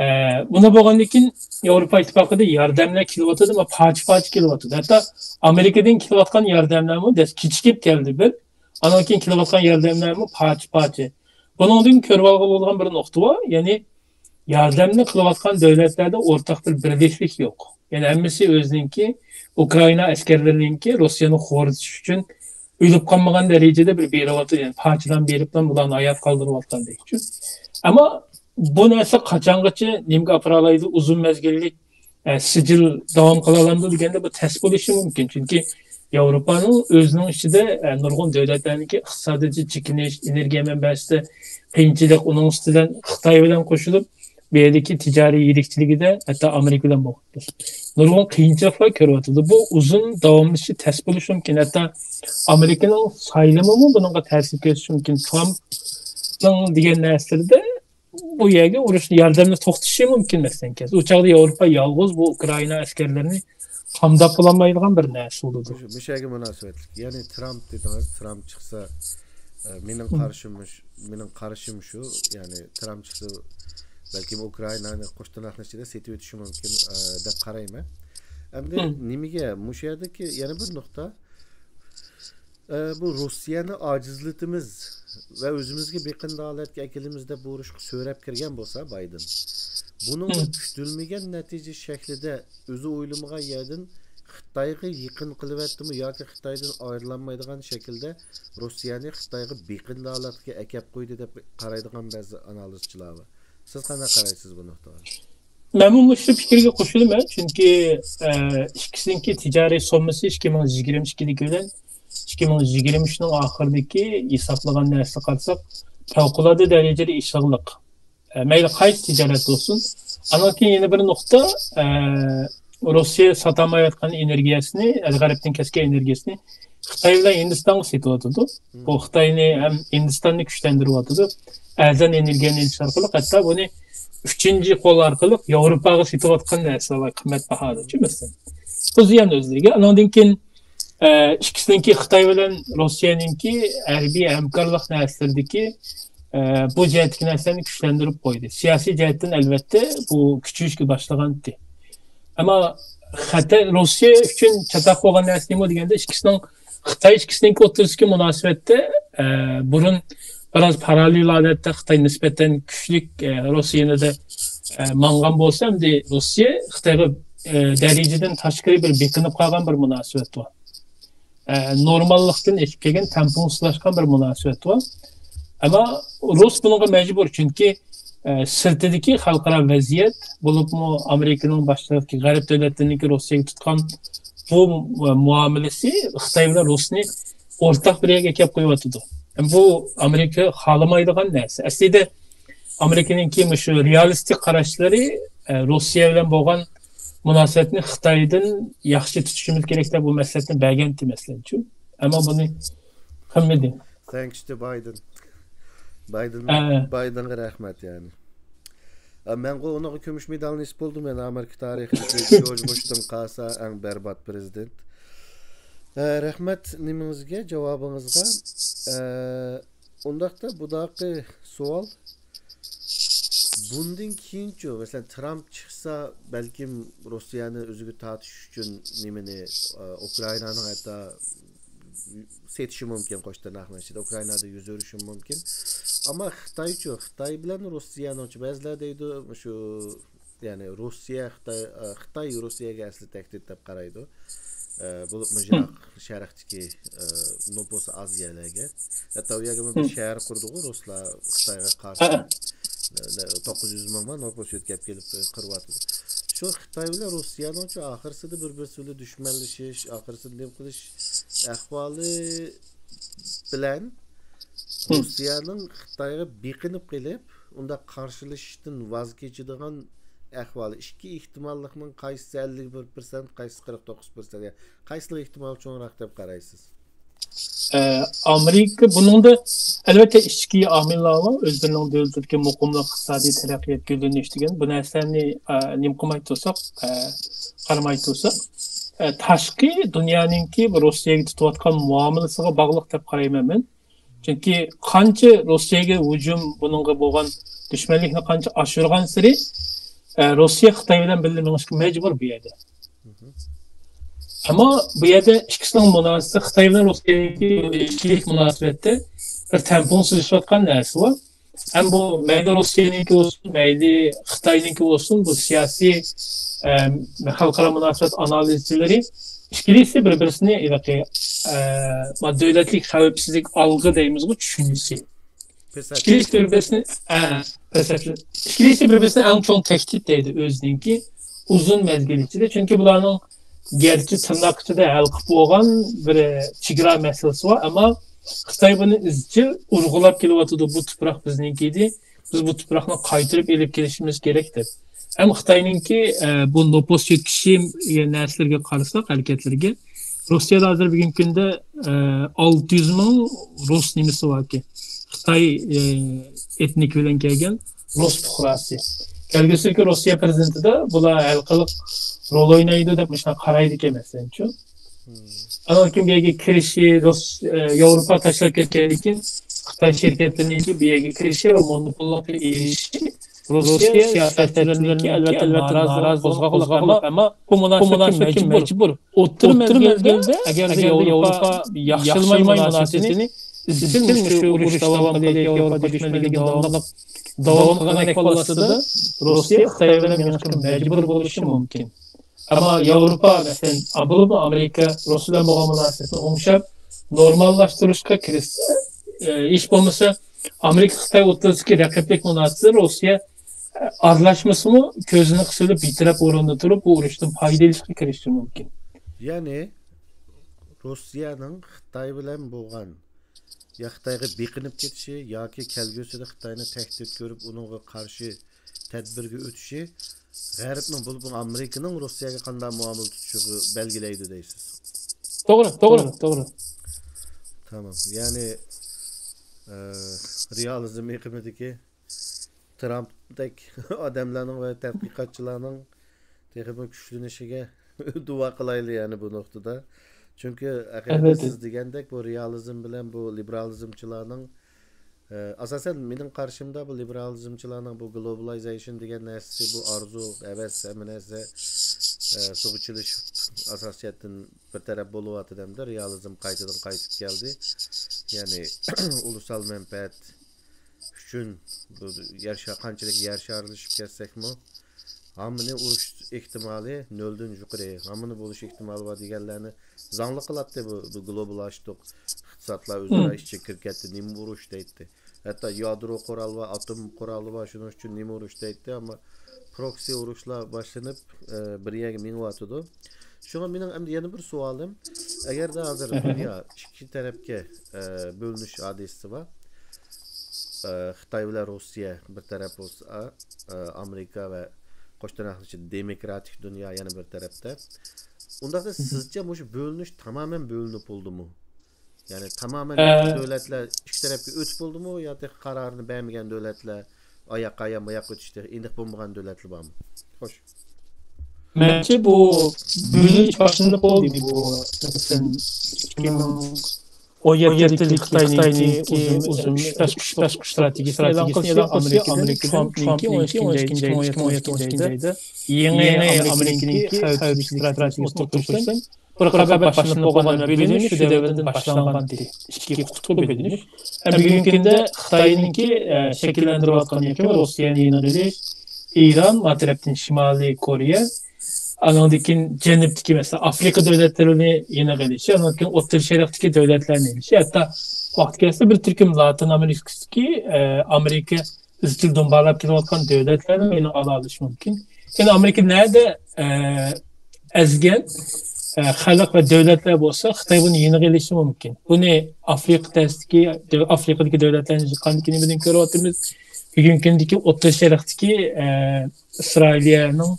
ئە، بۇنداق بولغاندىن كېيىن ياۋروپا ئىتتىپاقىدا ياردەملەر كېلىۋاتىدۇ، ئەمما پارچە-پارچە كېلىۋاتىدۇ. ھەتتا ئامېرىكىدىن كېلىۋاتقان ياردەملەرمۇ دەس كېچىكىپ كەلدى بىر. ئانان كېيىن كېلىۋاتقان ياردەملەرمۇ پارچە-پارچە. بۇنىڭدىن كۆرۈۋالغىلى بولىدىغان بىر نۇقتا بار. يەنى ياردەمنى قىلىۋاتقان دۆلەتلەردە ئورتاق بىر بىرلىشىش يوق. يەنى ھەممىسى ئۆزىنىڭكى، ئۇكرائىنا ئەسكەرلىرىنىڭكى روسىيەنى خورىتىش ئۈچۈن ئۆلۈپ قالمىغان دەرىجىدە بىر بېرىۋاتىدۇ. يەنى پارچىلان بېرىپلا بۇلارنى ھايات قالدۇرۇۋاتقاندەك. ئەمما بۇ نەرسە قاچانغىچە نېمىگە ئاپىرالايدۇ؟ ئۇزۇن مەزگىللىك، ئە، سىجىل داۋام قىلالامدۇ دېگەندە، بۇ تەس بولۇشى مۇمكىن. چۈنكى ياۋروپانىڭ ئۆزىنىڭ ئىچىدە، ئە، نۇرغۇن دۆلەتلەرنىڭكى ئىقتىسادىي چېكىنىش، ئېنېرگىيە مەنبەسىدە قىيىنچىلىق، ئۇنىڭ ئۈستىدىن خىتاي بىلەن قوشۇلۇپ، بۇ يەردىكى تىجارىي يىرىكچىلىكىدە ھەتتا ئامېرىكا بىلەن بولۇپتۇ. نۇرغۇن قىيىنچىلىقلار كۆرۈۋاتىدۇ. بۇ ئۇزۇن داۋاملىشىشى تەس بولۇشى مۇمكىن. ھەتتا ئامېرىكىنىڭ سايلىمىمۇ بۇنىڭغا تەسىر كۆرسىتىشى مۇمكىن. ترامپنىڭ دېگەن نەرسىلىرىدە بۇ يەرگە ئۇرۇشنى، ياردەمنى توختىتىشى مۇمكىن، مەسىلەن، كەلسە. ئۇ چاغدا ياۋروپا يالغۇز بۇ ئۇكرائىنا ئەسكەرلىرىنى قامداپ بولالمايدىغان بىر نەرسە بولىدۇ. مۇشۇ، مۇشۇ يەرگە مۇناسىۋەتلىك. يەنى ترامپ دېدىڭىز، ترامپ چىقسا، ئە، مېنىڭ قارىشىم مۇش-، مېنىڭ قارىشىم شۇ، يەنى ترامپ چىقسا، بەلكىم ئۇكرائىنانى قوش تىرناقنىڭ ئىچىدە سېتىۋېتىشى مۇمكىن، ئە، دەپ قارايمەن. ئەمدى نېمىگە؟ مۇشۇ يەردىكى يەنە بىر نۇقتا، ئە، بۇ روسىيەنى ئاجىزلىتىمىز ۋە ئۆزىمىزگە بېقىندى ھالەتكە ئەكېلىمىز دەپ بۇ ئۇرۇشقا سۆرەپ كىرگەن بولسا بايدېن، بۇنىڭغا كۈتۈلمىگەن نەتىجە شەكلىدە ئۆزى ئويلىمىغان يەردىن خىتايغا يېقىن قىلىۋەتتىمۇ ياكى خىتايدىن ئايرىلالمايدىغان شەكىلدە روسىيەنى خىتايغا بېقىندى ھالەتكە ئەكەپ قويدى دەپ قارايدىغان بەزى ئانالىزچىلار بار. سىز قانداق قارايسىز بۇ نۇقتىغا؟ مەنمۇ مۇشۇ پىكىرگە قوشۇلىمەن، چۈنكى، ئە، ئىككىسىنىڭكى تىجارىي سوممىسى ئىككى مىڭ يىگىرمە ئىككىدىكى بىلەن ئىككى مىڭ يىگىرمە ئۈچنىڭ ئاخىرىدىكى ھېسابلىغان نەرسىگە قارىساق، پەۋقۇلئاددە دەرىجىدە ئېشىقلىق. ئە، مەيلى قايسى تىجارەت بولسۇن. ئانان كېيىن يەنە بىر نۇقتا، ئە، روسىيە ساتالمايۋاتقان ئېنېرگىيەسىنى، غەربتىن كەلگەن ئېنېرگىيەسىنى خىتاي بىلەن ھىندىستانغا سېتىۋاتىدۇ. بۇ خىتاينى ھەم ھىندىستاننى كۈچلەندۈرۈۋاتىدۇ. ئەرزان ئېنېرگىيەنى ئېلىش ئارقىلىق، ھەتتا بۇنى ئۈچىنچى قول ئارقىلىق ياۋروپاغا سېتىۋاتقان نەرسىلەر بار، قىممەت باھادىچۇ، مەسىلەن. بۇ زىيان ئۆزلىرىگە. ئانىڭدىن كېيىن، ئە، ئىككىسىنىڭكى، خىتاي بىلەن روسىيەنىڭكى ھەربىي ھەمكارلىق نەرسىلىرىدىكى، ئە، بۇ جەھەتتىكى نەرسىلەرنى كۈچلەندۈرۈپ قويدى. سىياسىي جەھەتتىن، ئەلۋەتتە، بۇ كۈچىيىشكە باشلىغانىدى. ئەمما خەتەر، روسىيە ئۈچۈن چاتاق بولغان نەرسە نېمە دېگەندە، ئىككىسىنىڭ خىتاي ئىككىسىنىڭكى ئوتتۇرىسىدىكى مۇناسىۋەتتە، ئە، بۇرۇن بىراز پاراللېل ھالەتتە خىتاي نىسبەتەن كۈچلۈك، ئە، روسىيە يېنىدا، ئە، ماڭغان بولسا، ئەمدى روسىيە خىتايغا، ئە، دەرىجىدىن تاشقىرى بىر بېقىنىپ قالغان بىر مۇناسىۋەت بار. ئە، نورماللىقتىن ئېشىپ كەلگەن، تەڭپۇڭسىزلاشقان بىر مۇناسىۋەت بار. ئەمما رۇس بۇنىڭغا مەجبۇر، چۈنكى، ئە، سىرتىدىكى خەلقئارا ۋەزىيەت، بولۇپمۇ ئامېرىكىنىڭ باشچىلىقىدىكى غەرب دۆلەتلىرىنىڭكى روسىيەگە تۇتقان بۇ، ئە، مۇئامىلىسى خىتاي بىلەن رۇسنى ئورتاق بىر يەرگە ئەكەپ قويۇۋاتىدۇ. بۇ ئامېرىكا خالىمايدىغان نەرسە. ئەسلىدە ئامېرىكىنىڭكى مۇشۇ رېئالىستىك قاراشلىرى، ئە، روسىيە بىلەن بولغان مۇناسىۋەتنى خىتايدىن ياخشى تۇتۇشىمىز كېرەك دەپ بۇ مەسلىھەتنى بەرگەنتى، مەسىلەن، شۇ. ئەمما بۇنى قىلمىدى. Thanks to Biden. بايدېن، ھە. بايدېنغا رەھمەت، يەنى. ئە، مەنغۇ ئۇنىڭغا كۈمۈش مېدالنى نېسىپ بولدۇم، يەنى ئامېرىكا تارىخىدىكى جورج بۇشتىن قالسا ئەڭ بەربات پىرېزىدېنت. ئە، رەھمەت نېمىڭىزگە، جاۋابىڭىزغا. ئە، ئۇنداقتا بۇداقى سوئال، بۇندىن كېيىنچۇ؟ مەسىلەن، ترامپ چىقسا، بەلكىم روسىيەنى ئۆزىگە تارتىش ئۈچۈن نېمىنى، ئە، ئۇكرائىنانىڭ ھەتتا سېتىشى مۇمكىن، قوش تىرناقنىڭ ئىچىدە ئۇكرائىنادا يۈز بېرىشى مۇمكىن. ئەمما خىتايچۇ؟ خىتاي بىلەن روسىيەنىڭچۇ؟ بەزىلەر دەيدۇ، مۇشۇ، يەنى روسىيە، خىتاي، ئە، خىتاي روسىيەگە ئەسلى تەھدىت دەپ قارايدۇ. ئە، بولۇپمۇ يىراق شەرقتىكى، ئە، نوپۇسى ئاز يەرلەرگە. ھەتتا ئۇ يەرگە بىر شەھەر قۇردىغۇ رۇسلار خىتايغا قارشى. نە-، نە-، توققۇز يۈز مىڭ ما نوپۇس يۆتكەپ كېلىپ، ئە، قۇرۇۋاتىدۇ. شۇ خىتاي بىلەن روسىيەنىڭچۇ ئاخىرسىدا بىر-بىرسى بىلەن دۈشمەنلىشىش، ئاخىرسىدا نېمە قىلىش ئەھۋالى بىلەن روسىيەنىڭ خىتايغا بېقىنىپ قېلىپ، ئۇنداق قارشىلىشىشتىن ۋاز كېچىدىغان ئەھۋالى، ئىككى ئېھتىماللىقنىڭ قايسىسى ئەللىك بىر پىرسەنت، قايسىسى قىرىق توققۇز پىرسەنت، قايسىلىق ئېھتىمال چوڭراق دەپ قارايسىز؟ ئە، ئامېرىكا بۇنىڭدا، ئەلۋەتتە، ئىچكى ئامىللار بار، ئۆزلىرىنىڭ دۆلىتىدىكى مۇقىملىق، ئىقتىسادىي تەرەققىيات، گۈللىنىش دېگەن بۇ نەرسىلەرنى، ئە، نېمە قىلماي تۇرساق، ئە، قارىماي تۇرساق، ئە، تاشقى دۇنيانىڭكى بۇ روسىيەگە تۇتۇۋاتقان مۇئامىلىسىغا باغلىق دەپ قارايمەن مەن. چۈنكى قانچە روسىيەگە ھۇجۇم، بۇنىڭغا بولغان دۈشمەنلىكنى قانچە ئاشۇرغانسېرى، ئە، روسىيە خىتاي بىلەن بىللە مېڭىشقا مەجبۇر بۇ يەردە. ئەمما بۇ يەردە ئىككىسىنىڭ مۇناسىۋىتى، خىتاي بىلەن روسىيەنىڭكى ئىككىلىك مۇناسىۋەتتە بىر تەڭپۇڭ سېلىشىۋاتقان نەرسە بار. ھەم بۇ مەيلى روسىيەنىڭكى بولسۇن، مەيلى خىتاينىڭكى بولسۇن، بۇ سىياسىي، ئە، خەلقئارا مۇناسىۋەت ئانالىزچىلىرى ئىككىلىسى بىر-بىرسىنى ھېلىقى، ئە، دۆلەتلىك خەۋپسىزلىك ئالغى دەيمىزغۇ، چۈشىنىشى. پەسەت. ئىككىلىسى بىر-بىرسىنى، ئە، پەسەت. ئىككىلىسى بىر-بىرسىنى ئەڭ چوڭ تەھدىت دەيدۇ ئۆزىنىڭكى ئۇزۇن مەزگىل ئىچىدە. چۈنكى بۇلارنىڭ گەرچە تىرناق ئىچىدە ھەل قىلىپ بولغان بىر چېگرا مەسىلىسى بار، ئەمما خىتاي بۇنى ئىزچىل ئۇرغۇلاپ كېلىۋاتىدۇ، بۇ تۇپراق بىزنىڭكى ئىدى، بىز بۇ تۇپراقنى قايتۇرۇپ ئېلىپ كېلىشىمىز كېرەك دەپ. ھەم خىتاينىڭكى، ئە، بۇ نوپۇس چېكىشى نەرسىلىرىگە قارىساق، ھەرىكەتلىرىگە، روسىيەدە ھازىر بۈگۈنكى كۈندە، ئە، ئالتە يۈز مىڭ رۇس نېمىسى باركى، خىتاي، ئە، ئېتنىكى بىلەن كەلگەن رۇس پۇقراسى. كەلگۈسىدىكى روسىيە پىرېزىدېنتىدا بۇلار ھەر قىلىق رول ئوينايدۇ دەپ مۇشۇنداق قارايدىكەن، مەسىلەنچۇ. ئانىڭدىن كېيىن بۇ يەرگە كىرىشى، رۇس-، ئە، ياۋروپا تاشلاپ كەتكەندىن كېيىن خىتاي شىركەتلىرىنىڭكى بۇ يەرگە كىرىشى ۋە مونوپوللۇققا ئېرىشىشى روسىيە سىياسەتچىلىرىنىڭكى، ئەلۋەتتە، ئەلۋەتتە، نارازىلىق قوزغىغان بولۇپ، ئەمما بۇ مۇناسىۋەتكە مەجبۇر. ئوتتۇرا مەزگىلدە ئەگەردە ياۋروپا ياخشىلىماي مۇناسىۋىتىنى، ئىزچىل مۇشۇ ئۇرۇش داۋام قىلىپ، ياۋروپا دۈشمەنلىكىنى داۋاملىق داۋام قىلغان ئەھۋال ئاستىدا روسىيە خىتاي بىلەن مېڭىشقا مەجبۇر بولۇشى مۇمكىن. ئەمما ياۋروپا، مەسىلەن، بولۇپمۇ ئامېرىكا رۇس بىلەن بولغان مۇناسىۋەتنى ئوڭشاپ، نورماللاشتۇرۇشقا كىرىشسە، ئە، ھېچ بولمىسا ئامېرىكا خىتاي ئوتتۇرىسىدىكى رەقىبلىك مۇناسىۋەتتە روسىيە، ئە، ئارىلاشمىسىمۇ، كۆزىنى قىسىۋېلىپ بىتەرەپ ئورۇندا تۇرۇپ، بۇ ئۇرۇشتىن پايدا ئېلىشقا كىرىشىشى مۇمكىن. يەنى روسىيەنىڭ خىتاي بىلەن بولغان يا خىتايغا بېقىنىپ كېتىشى ياكى كەلگۈسىدە خىتاينى تەھدىت كۆرۈپ، ئۇنىڭغا قارشى تەدبىرگە ئۆتۈشى غەربنىڭ، بولۇپمۇ ئامېرىكىنىڭ روسىيەگە قانداق مۇئامىلە تۇتۇشىغا بەلگىلەيدۇ دەيسىز. توغرا، توغرا، توغرا. تامام. يەنى، ئە، رېئالىزم ئېقىمىدىكى ترامپتەك ئادەملەرنىڭ ۋە تەتقىقاتچىلارنىڭ تېخىمۇ كۈچلىنىشىگە دۇئا قىلايلى، يەنى بۇ نۇقتىدا. چۈنكى ھەقىقەتەن ئەلۋەتتە سىز دېگەندەك بۇ رېئالىزم بىلەن بۇ لىبېرالىزمچىلارنىڭ، ئە، ئاساسەن مېنىڭ قارىشىمدا بۇ لىبېرالىزمچىلارنىڭ بۇ گلوبالىزېيشن دېگەن نەرسىسى، بۇ ئارزۇ، ھەۋەس، ھەممە نەرسە ئە، سۇغا چىلىشىپ، ئاساسىي جەھەتتىن بىر تەرەپ بولۇۋاتىدۇ ئەمدى. رېئالىزم قايتىدىن قايتىپ كەلدى. يەنى ئۇلۇسال مەنپەئەت ئۈچۈن بۇ يەر شا-، قانچىلىك يەر شارلىشىپ كەتسەكمۇ، ھاممىنى ئۇرۇش ئېھتىمالى نۆلدىن يۇقىرى، ھاممىنى بولۇش ئېھتىمالى بار دېگەنلەرنى زاڭلىق قىلاتتى بۇ، بۇ گلوباللاشتۇق، ئىقتىسادلار ئۆزئارا ئىچىگە كىرىپ كەتتى، نېمە ئۇرۇش دەيتتى. ھەتتا يادرو قورال بار، ئاتوم قورالى بار، شۇنىڭ ئۈچۈن نېمە ئۇرۇش دەيتتى، ئەمما پروكسى ئۇرۇشلار باشلىنىپ، ئە، بىر يەرگە مېڭىۋاتىدۇ. شۇڭا مېنىڭ ئەمدى يەنە بىر سوئالىم، ئەگەردە ھازىر دۇنيا ئىككى تەرەپكە، ئە، بۆلۈنۈش ھادىسىسى بار، ئە، خىتاي بىلەن روسىيە بىر تەرەپ بولسا، ئە، ئامېرىكا ۋە قوش تىرناقلىق ئىچىدە دېموكراتىك دۇنيا يەنە بىر تەرەپتە. ئۇنداقتا سىزچە مۇشۇ بۆلۈنۈش تامامەن بۆلۈنۈپ بولدىمۇ؟ يەنى تامامەن ئە، دۆلەتلەر ئىككى تەرەپكە ئۆتۈپ بولدىمۇ يا تېخى قارارىنى بەرمىگەن دۆلەتلەر ئاياققا ئايان بۇياققا ئۆتۈشتە ئېنىق بولمىغان دۆلەتلەر بارمۇ؟ خوش. مەنچە بۇ بۆلۈنۈش باشلىنىپ بولدى. بۇ مەسىلەن، ئىككى مىڭ ئون يەتتىدىكى خىتاينىڭكى ئۇزۇن، ئۇزۇن ئۈچ باسقۇچ، ئۈچ باسقۇچ ئىستراتېگىيىسىنى ئېلان قىلىشى ئامېرىكىدىن ترامپنىڭكى ئون ئىككىنچى ئايدا، ئىككى مىڭ ئون ئىككىنچى ئايدا يېڭى ئامېرىكىنىڭكى خەۋپسىزلىك ئىستراتېگىيىسىنى ئوتتۇرىغا قويۇشتىن بىر رىقابەت باشلىنىپ بولغان بۆلۈنۈش شۇ دەۋردىن باشلانغان ئىدى. ئىككى قۇتۇپلۇق بۆلۈنۈش. ھەم بۈگۈنكى كۈندە خىتاينىڭكى، ئە، شەكىللەندۈرۈۋاتقان يەكۈن روسىيەنى يېنىغا ئېلىش، ئىران، ما تەرەپتىن شىمالىي كورېيە، ئانىڭدىن كېيىن جەنۇبتىكى، مەسىلەن، ئافرىقا دۆلەتلىرىنى يېنىغا ئېلىشى، ئانىڭدىن كېيىن ئوتتۇرا شەرقتىكى دۆلەتلەرنى ئېلىشى، ھەتتا ۋاقتى كەلسە بىر تۈركۈم لاتىن ئامېرىكىسىدىكى، ئە، ئامېرىكا ئىزچىل دۇمبالاپ كېلىۋاتقان دۆلەتلەرنىڭ يېنىغا ئالاۋېلىشى مۇمكىن. يەنى ئامېرىكا نەدە، ئە، ئەزگەن، ئە، خەلق ۋە دۆلەتلەر بولسا، خىتاي بۇنى يېنىغا ئېلىشى مۇمكىن. بۇنى ئافرىقا تەستىكى، ئافرىقىدىكى دۆلەتلەرنى يىغقاندىكى نېمىدىن كۆرۈۋاتىمىز؟ بۈگۈنكى كۈندىكى ئوتتۇرا شەرقتىكى، ئە، ئىسرائىلىيەنىڭ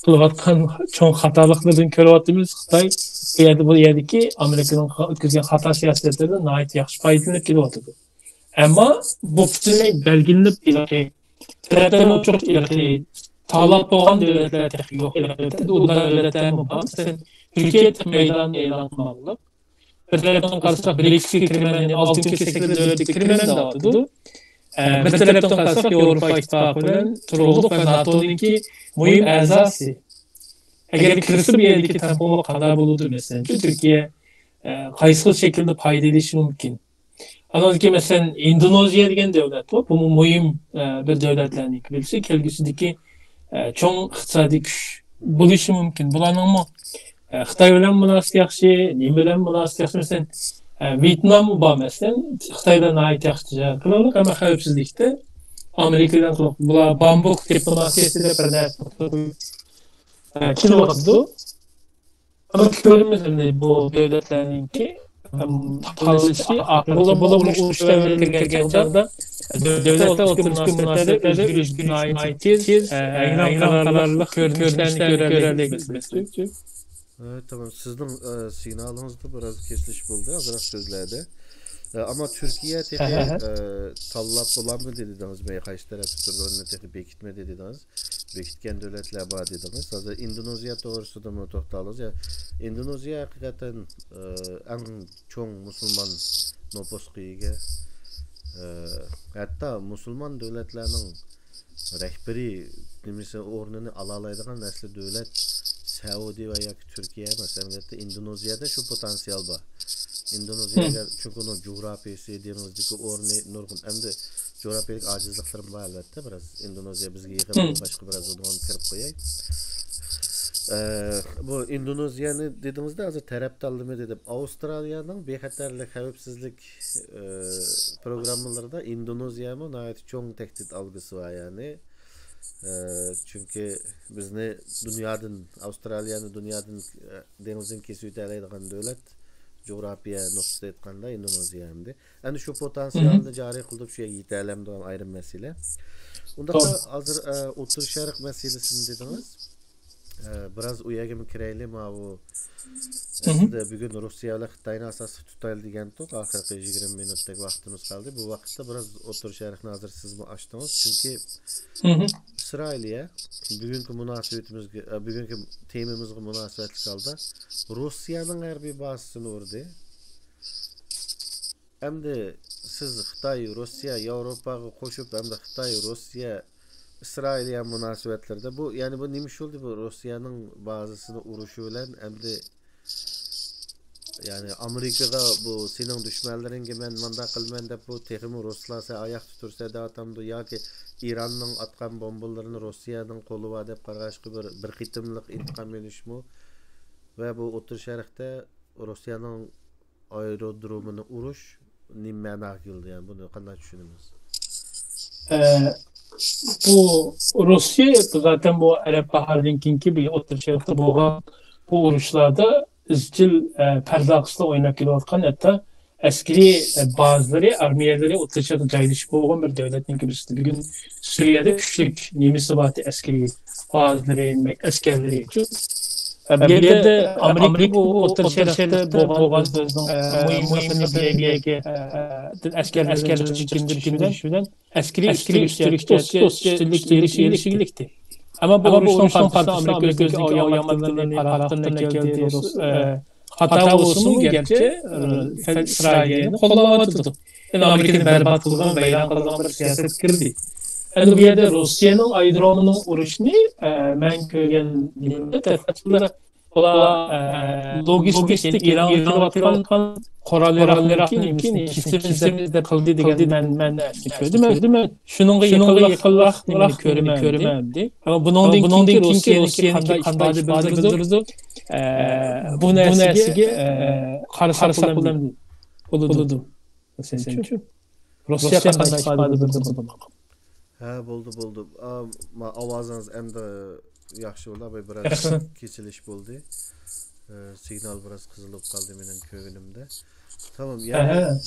قىلىۋاتقان چوڭ خاتالىقلىرىدىن كۆرۈۋاتىمىز. خىتاي بۇ يەردە، بۇ يەردىكى ئامېرىكىنىڭ ئۆتكۈزگەن خاتا سىياسەتلىرىدىن ناھايىتى ياخشى پايدىلىنىپ كېلىۋاتىدۇ. ئەمما بۇ پۈتۈنلەي بەلگىلىنىپ، ھېلىقى تەرەپلەرنى ئوچۇق، ھېلىقى تاللاپ بولغان دۆلەتلەر تېخى يوق. ھېلىقى ئۇنداق دۆلەتلەرمۇ بار. مەسىلەن، تۈركىيە مەيداننى ئېلان قىلماقلىق. بىر تەرەپتىن قارىساق، برىكسكە كىرىمەن، يەنى ئالتۇن كېسەكلىرى دۆلىتىگە كىرىمەن دەۋاتىدۇ. ئە، بىر تەرەپتىن قارىساق، ياۋروپا ئىتتىپاقى بىلەن تۇرۇقلۇق ۋە ناتونىڭكى مۇھىم ئەزاسى. ئەگەر كىرسە، بۇ يەردىكى تەڭپۇڭلۇق قانداق بولىدۇ؟ مەسىلەن، تۈركىيە، ئە، قايسى خىل شەكىلدە پايدا ئېلىشى مۇمكىن؟ ئانىڭدىن كېيىن، مەسىلەن، ئىندونېزىيە دېگەن دۆلەت بۇ. بۇمۇ مۇھىم، ئە، بىر دۆلەتلەرنىڭكى بىرسى، كەلگۈسىدىكى، ئە، چوڭ ئىقتىسادىي كۈچ بولۇشى مۇمكىن. بۇلارنىڭمۇ، ئە، خىتاي بىلەن مۇناسىۋىتى ياخشى، نېمە بىلەن مۇناسىۋىتى ياخشى؟ مەسىلەن، ئە، ۋيېتناممۇ بار، مەسىلەن، خىتاي بىلەن ناھايىتى ياخشى تىجارەت قىلىۋاتىدۇ، ئەمما خەۋپسىزلىكتە ئامېرىكا بىلەن قىلىۋاتىدۇ. بۇلار بامبۇك دىپلوماتىيەسى دەپ بىر نەرسە، ئە، كېلىۋاتىدۇ. ئەمما كۆرىمىز ئەمدى بۇ دۆلەتلەرنىڭكى، ئەم، تاقالىشى ئارقىلىق بولۇپ ئۇرۇش دەۋرىگە كىرگەن چاغدا دۆلەتلەر ئوتتۇرىسىدىكى مۇناسىۋەتلەردە ئۆزگىرىش ناھايىتى تېز، ئە، ھەيران قالارلىق كۆرۈنۈشلەرنى كۆرەلەيمىز. ھە، تامام. سىزنىڭ، ئە، سىگنالىڭىزدا بىراز كېسىلىش بولدى، ئازراق سۆزلەردە. ئە، ئەمما تۈركىيە تېخى، ئە، تاللاپ بولامدۇ دېدىڭىز، مەن قايسى تەرەپتە تۇرىدىغىنىنى تېخى بېكىتمىدى دېدىڭىز. بېكىتكەن دۆلەتلەر بار دېدىڭىز. ھازىر ئىندونېزىيە توغرىسىدىمۇ توختالىسىز. يا، ئىندونېزىيە ھەقىقەتەن، ئە، ئەڭ چوڭ مۇسۇلمان نوپۇسقا ئىگە. ئە، ھەتتا مۇسۇلمان دۆلەتلەرنىڭ رەھبىرىي نېمىسى ئورنىنى ئالالايدىغان ئەسلى دۆلەت سەئۇدى ۋە ياكى تۈركىيە ئەمەس، ئەمەلىيەتتە ئىندونېزىيەدە شۇ پوتېنسىال بار. ئىندونېزىيەگە، چۈنكى ئۇنىڭ جۇغراپىيىسى، دېڭىزدىكى ئورنى نۇرغۇن، ئەمدى جۇغراپىيەلىك ئاجىزلىقلىرىمۇ بار ئەلۋەتتە، بىراز ئىندونېزىيە بىزگە يېقىن، باشقا بىراز ئۇنىڭغا كىرىپ قوياي. ئە، بۇ ئىندونېزىيەنى دېدىڭىزدە، ھازىر تەرەپ تاللىمىدى دەپ، ئاۋسترالىيەنىڭ بىخەتەرلىك، خەۋپسىزلىك، ئە، پروگراممىلىرىدا ئىندونېزىيەمۇ ناھايىتى چوڭ تەھدىت ئالگۈسى بار، يەنى. ئە، چۈنكى بىزنى دۇنيادىن، ئاۋسترالىيەنى دۇنيادىن، ئە، دېڭىزدىن كېسىۋېتەلەيدىغان دۆلەت، جۇغراپىيە نۇقتىسىدا ئېيتقاندا، ئىندونېزىيە ئەمدى. ئەنە شۇ پوتېنسىيالنى جارى قىلدۇرۇپ، شۇ يەرگە يېتەلەمدۇ، ئايرىم مەسىلە. ئۇنداقتا ھازىر، ئە، ئوتتۇرا شەرق مەسىلىسىنى دېدىڭىز. ئە، بىراز ئۇ يەرگىمۇ كىرەيلى، ماۋۇ ئەسلىدە بۈگۈن روسىيە بىلەن خىتاينى ئاساسلىق تۇتايلى دېگەنتۇق. ئاخىرقى يىگىرمە مىنۇتتەك ۋاقتىمىز قالدى. بۇ ۋاقىتتا بىراز ئوتتۇرا شەرقنى ھازىر سىزمۇ ئاچتىڭىز. چۈنكى ئىسرائىلىيە بۈگۈنكى مۇناسىۋىتىمىزگە، ئە، بۈگۈنكى تېمىمىزغا مۇناسىۋەتلىك ھالدا روسىيەنىڭ ھەربىي بازىسىنى ئۇردى. ئەمدى سىز خىتاي، روسىيە، ياۋروپاغا قوشۇپ، ئەمدى خىتاي، روسىيە، ئىسرائىلىيە مۇناسىۋەتلىرىدە بۇ، يەنى بۇ نېمە ئىش بولدى؟ بۇ روسىيەنىڭ بازىسىنى ئۇرۇشى بىلەن ئەمدى، يەنى ئامېرىكىغا بۇ سېنىڭ دۈشمەنلىرىڭگە مەن مۇنداق قىلىمەن دەپ، بۇ تېخىمۇ رۇسلار سەن ئاياقتا تۇرسا دەۋاتامدۇ ياكى ئىراننىڭ ئاتقان بومبىلىرىنى روسىيەنىڭ قولى بار دەپ قاراشقا بىر، بىر قېتىملىق ئىنتىقام ئېلىشمۇ ۋە بۇ ئوتتۇرا شەرقتە روسىيەنىڭ ئايرودرومىنى ئۇرۇش نېمە مەناغا كېلىدۇ؟ يەنى بۇنى قانداق چۈشىنىمىز؟ ئە، بۇ روسىيە زاتەن بۇ ئەرەب باھارىدىن كېيىنكى بۇ ئوتتۇرا شەرقتە بولغان بۇ ئۇرۇشلاردا ئىزچىل، ئە، پەردە ئارقىسىدا ئويناپ كېلىۋاتقان، ھەتتا ئەسكىرىي، ئە، بازىلىرى، ئارمىيەلىرى ئوتتۇرا شەرقتە جايلىشىپ بولغان بىر دۆلەتنىڭكى بىرسى. بۈگۈن سۈرىيەدە كۈچلۈك نېمىسى بار، ئەسكىرىي بازىلىرى، ئەسكەرلىرى. بۇ يەردە ئامېرىكا بۇ ئوتتۇرا شەرقتە بولغان ئۆزىنىڭ، ئە، مۇھىملىقىنى بىر يەرگە، ئە، ئەسكەرلەرنى چېكىندۈرۈش بىلەن ئەسكىرىي ئۈستۈن ئۈستۈنلۈك، ئۈستۈنلۈك ئېلىشكە ئېرىشكەنلىكتى. ئەمما بۇ ئۇرۇشنىڭ پارتلىشىدا ئامېرىكا ئۆزىنىڭكى ئاۋۇ يامانلىقلىرىنى، پاراقلىرىنى كەلتۈردى. ئە، خاتا بولسىمۇ، گەرچە، ئە، ئىسرائىلىيەنى قوللاۋاتىدۇ. يەنى ئامېرىكىنى بەربات قىلىدىغان، ۋەيران قىلىدىغان بىر سىياسەتكە كىردى. ئەمدى بۇ يەردە روسىيەنىڭ ئايرودرومىنىڭ ئۇرۇشىنى، ئە، مەن كۆرگەن نېمىدە تەتقىقاتچىلار بۇلار، ئە، لوگىستىك، يەنى ئىرانغا كېلىۋاتقان قورال ياراغلىرىنى كېسىمىز دەپ قىلدى دېگەن مەن، مەن كۆردۈم. شۇنىڭغا يېقىنراق نېمىنى كۆرىمەن ئەمدى. ئەمما بۇنىڭدىن كېيىنكى روسىيەنىڭكى قانداق ئىپادە بىلدۈرىدۇ؟ ئە، بۇ نەرسىگە، ئە، قارىساق بولامدۇ؟ بولىدۇ. مەسىلەن، روسىيە قانداق ئىپادە بىلدۈرىدۇ؟ ھە، بولدى، بولدى. ئا، ما-، ئاۋازىڭىز ئەمدى ياخشى بولدى. ئاباي، بىراز ياخشى. كېسىلىش بولدى. ئە، سىگنال بىراز قىزىل بولۇپ قالدى مېنىڭ كۆرگىنىمدە. تامام، يەنى ئەھە.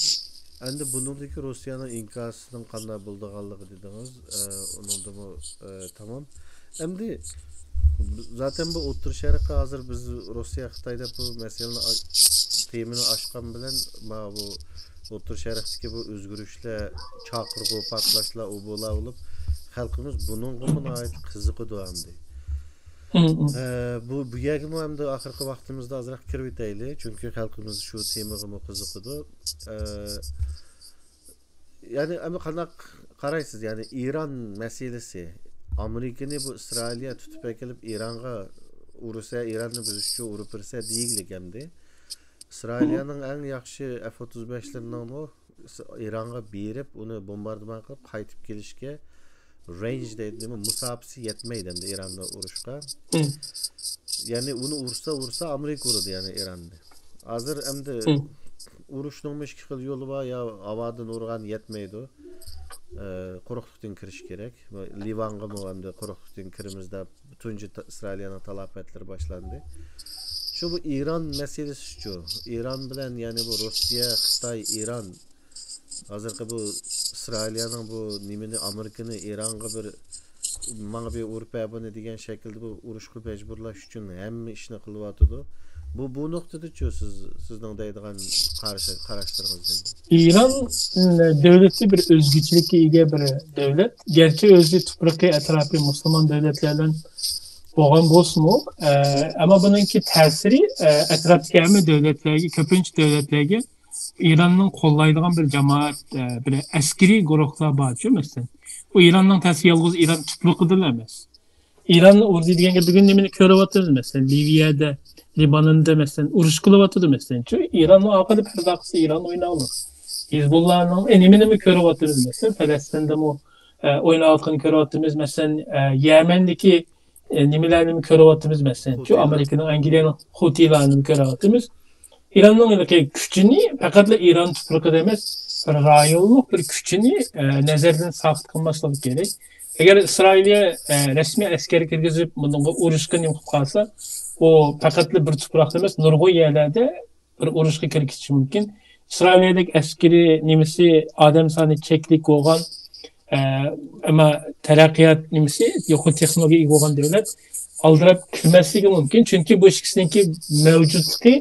ئەمدى بۇنىڭدىكى روسىيەنىڭ ئىنكاسىنىڭ قانداق بولىدىغانلىقى دېدىڭىز. ئە، ئۇنىڭدىمۇ، ئە، تامام. ئەمدى زاتەن بۇ ئوتتۇرا شەرققە ھازىر بىز روسىيە، خىتاي دەپ بۇ مەسىلىنى ئاچ-، تېمىنى ئاچقان بىلەن، ما بۇ ئوتتۇرا شەرقتىكى بۇ ئۆزگىرىشلەر، چاقىرغۇ، پارتلاشلار، ئۇ بۇلار بولۇپ، خەلقىمىز بۇنىڭغىمۇ ناھايىتى قىزىقىدۇ ئەمدى. مم، مم. ئە، بۇ، بۇ يەرگىمۇ ئەمدى ئاخىرقى ۋاقتىمىزدا ئازراق كىرىۋېتەيلى، چۈنكى خەلقىمىز شۇ تېمىغىمۇ قىزىقىدۇ. ئە، يەنى، ئەمدى قانداق قارايسىز؟ يەنى ئىران مەسىلىسى، ئامېرىكىنى بۇ ئىسرائىلىيە تۇتۇپ ئەكېلىپ ئىرانغا ئۇرسا، ئىراننى بۈزۈشكە ئۇرۇپ بېرسە دېگىلىك ئەمدى. ئىسرائىلىيەنىڭ ئەڭ ياخشى ئەف ئوتتۇز بەشلىرىنىڭمۇ ئىرانغا بېرىپ، ئۇنى بومباردىمان قىلىپ قايتىپ كېلىشكە رەينج دەيدۇ، نېمە، مۇساپىسى يەتمەيدۇ ئەمدى ئىراننى ئۇرۇشقا. مم. يەنى ئۇنى ئۇرسا، ئۇرسا، ئامېرىكا ئۇرىدۇ يەنى ئىراننى. ھازىر ئەمدى مم. ئۇرۇشنىڭمۇ ئىككى خىل يولى بار، يا ھاۋادىن ئۇرغان يەتمەيدۇ. ئە، قۇرۇقلۇقتىن كىرىش كېرەك. لىۋانغىمۇ ئەمدى قۇرۇقلۇقتىن كىرىمىز دەپ تۇنجى تا-، ئىسرائىلىيەنىڭ تالاپەتلىرى باشلاندى. شۇ بۇ ئىران مەسىلىسىچۇ؟ ئىران بىلەن، يەنى بۇ روسىيە، خىتاي، ئىران ھازىرقى بۇ ئىسرائىلىيەنىڭ بۇ نېمىنى، ئامېرىكىنى ئىرانغا بىر، ماڭا بىر ئۇرۇپ بەر بۇنى دېگەن شەكىلدە بۇ ئۇرۇشقا مەجبۇرلاش ئۈچۈن ھەممە ئىشنى قىلىۋاتىدۇ. بۇ، بۇ نۇقتىدىچۇ سىز، سىزنىڭ دەيدىغان قارىشى، قاراشلىرىڭىز نېمە؟ ئىران، م، دۆلىتى بىر ئۆزگىچىلىككە ئىگە بىر دۆلەت. گەرچە ئۆزى تۇپرىقى، ئەتراپى مۇسۇلمان دۆلەتلەر بىلەن بولغان بولسىمۇ، ئە، ئەمما بۇنىڭكى تەسىرى، ئە، ئەتراپتىكى ھەممە دۆلەتلەرگە، كۆپىنچە دۆلەتلەرگە ئىراننىڭ قوللايدىغان بىر جامائەت، ئە، بىر ئەسكىرىي گۇرۇھلار بارچۇ، مەسىلەن. بۇ ئىراننىڭ تەسىرى يالغۇز ئىران تۇپرىقىدىلا ئەمەس. ئىراننى ئۇردى دېگەن گەپ بۈگۈن نېمىنى كۆرۈۋاتىمىز؟ مەسىلەن، لىۋىيەدە، لىبانوندا، مەسىلەن، ئۇرۇش قىلىۋاتىدۇ، مەسىلەن. چۈنكى ئىراننىڭ ئارقىدا پەردە ئارقىسىدا ئىران ئويناۋاتىدۇ. ھېزبۇللانىڭ، ئە، نېمىنىمۇ كۆرۈۋاتىمىز؟ مەسىلەن، پەلەستىندىمۇ، ئە، ئويناۋاتقىنى كۆرۈۋاتىمىز. مەسىلەن، ئە، يەمەندىكى، ئە، نېمىلەرنىمۇ كۆرۈۋاتىمىز؟ مەسىلەن، شۇ خۇتىلار. ئامېرىكىنىڭ، ئەنگلىيەنىڭ خۇتىلارىنىمۇ كۆرۈۋاتىمىز. ئىراننىڭ ھېلىقى كۈچىنى پەقەتلا ئىران تۇپرىقىدا ئەمەس، بىر رايونلۇق بىر كۈچىنى، ئە، نەزەردىن ساقىت قىلماسلىقى كېرەك. ئەگەر ئىسرائىلىيە، ئە، رەسمىي ئەسكەر كىرگۈزۈپ، بۇنىڭغا ئۇرۇشقا نېمە قىلىپ قالسا، ئۇ پەقەتلا بىر تۇپراقتا ئەمەس، نۇرغۇن يەرلەردە بىر ئۇرۇشقا كىرىپ كېتىشى مۇمكىن. ئىسرائىلىيەدەك ئەسكىرىي نېمىسى، ئادەم سانى چەكلىك بولغان، ئە، ئەمما تەرەققىيات نېمىسى، يۇقىرى تېخنولوگىيەگە ئىگە بولغان دۆلەت ئالدىراپ كىرمەسلىكى مۇمكىن. چۈنكى بۇ ئىككىسىنىڭكى مەۋجۇتلۇقى،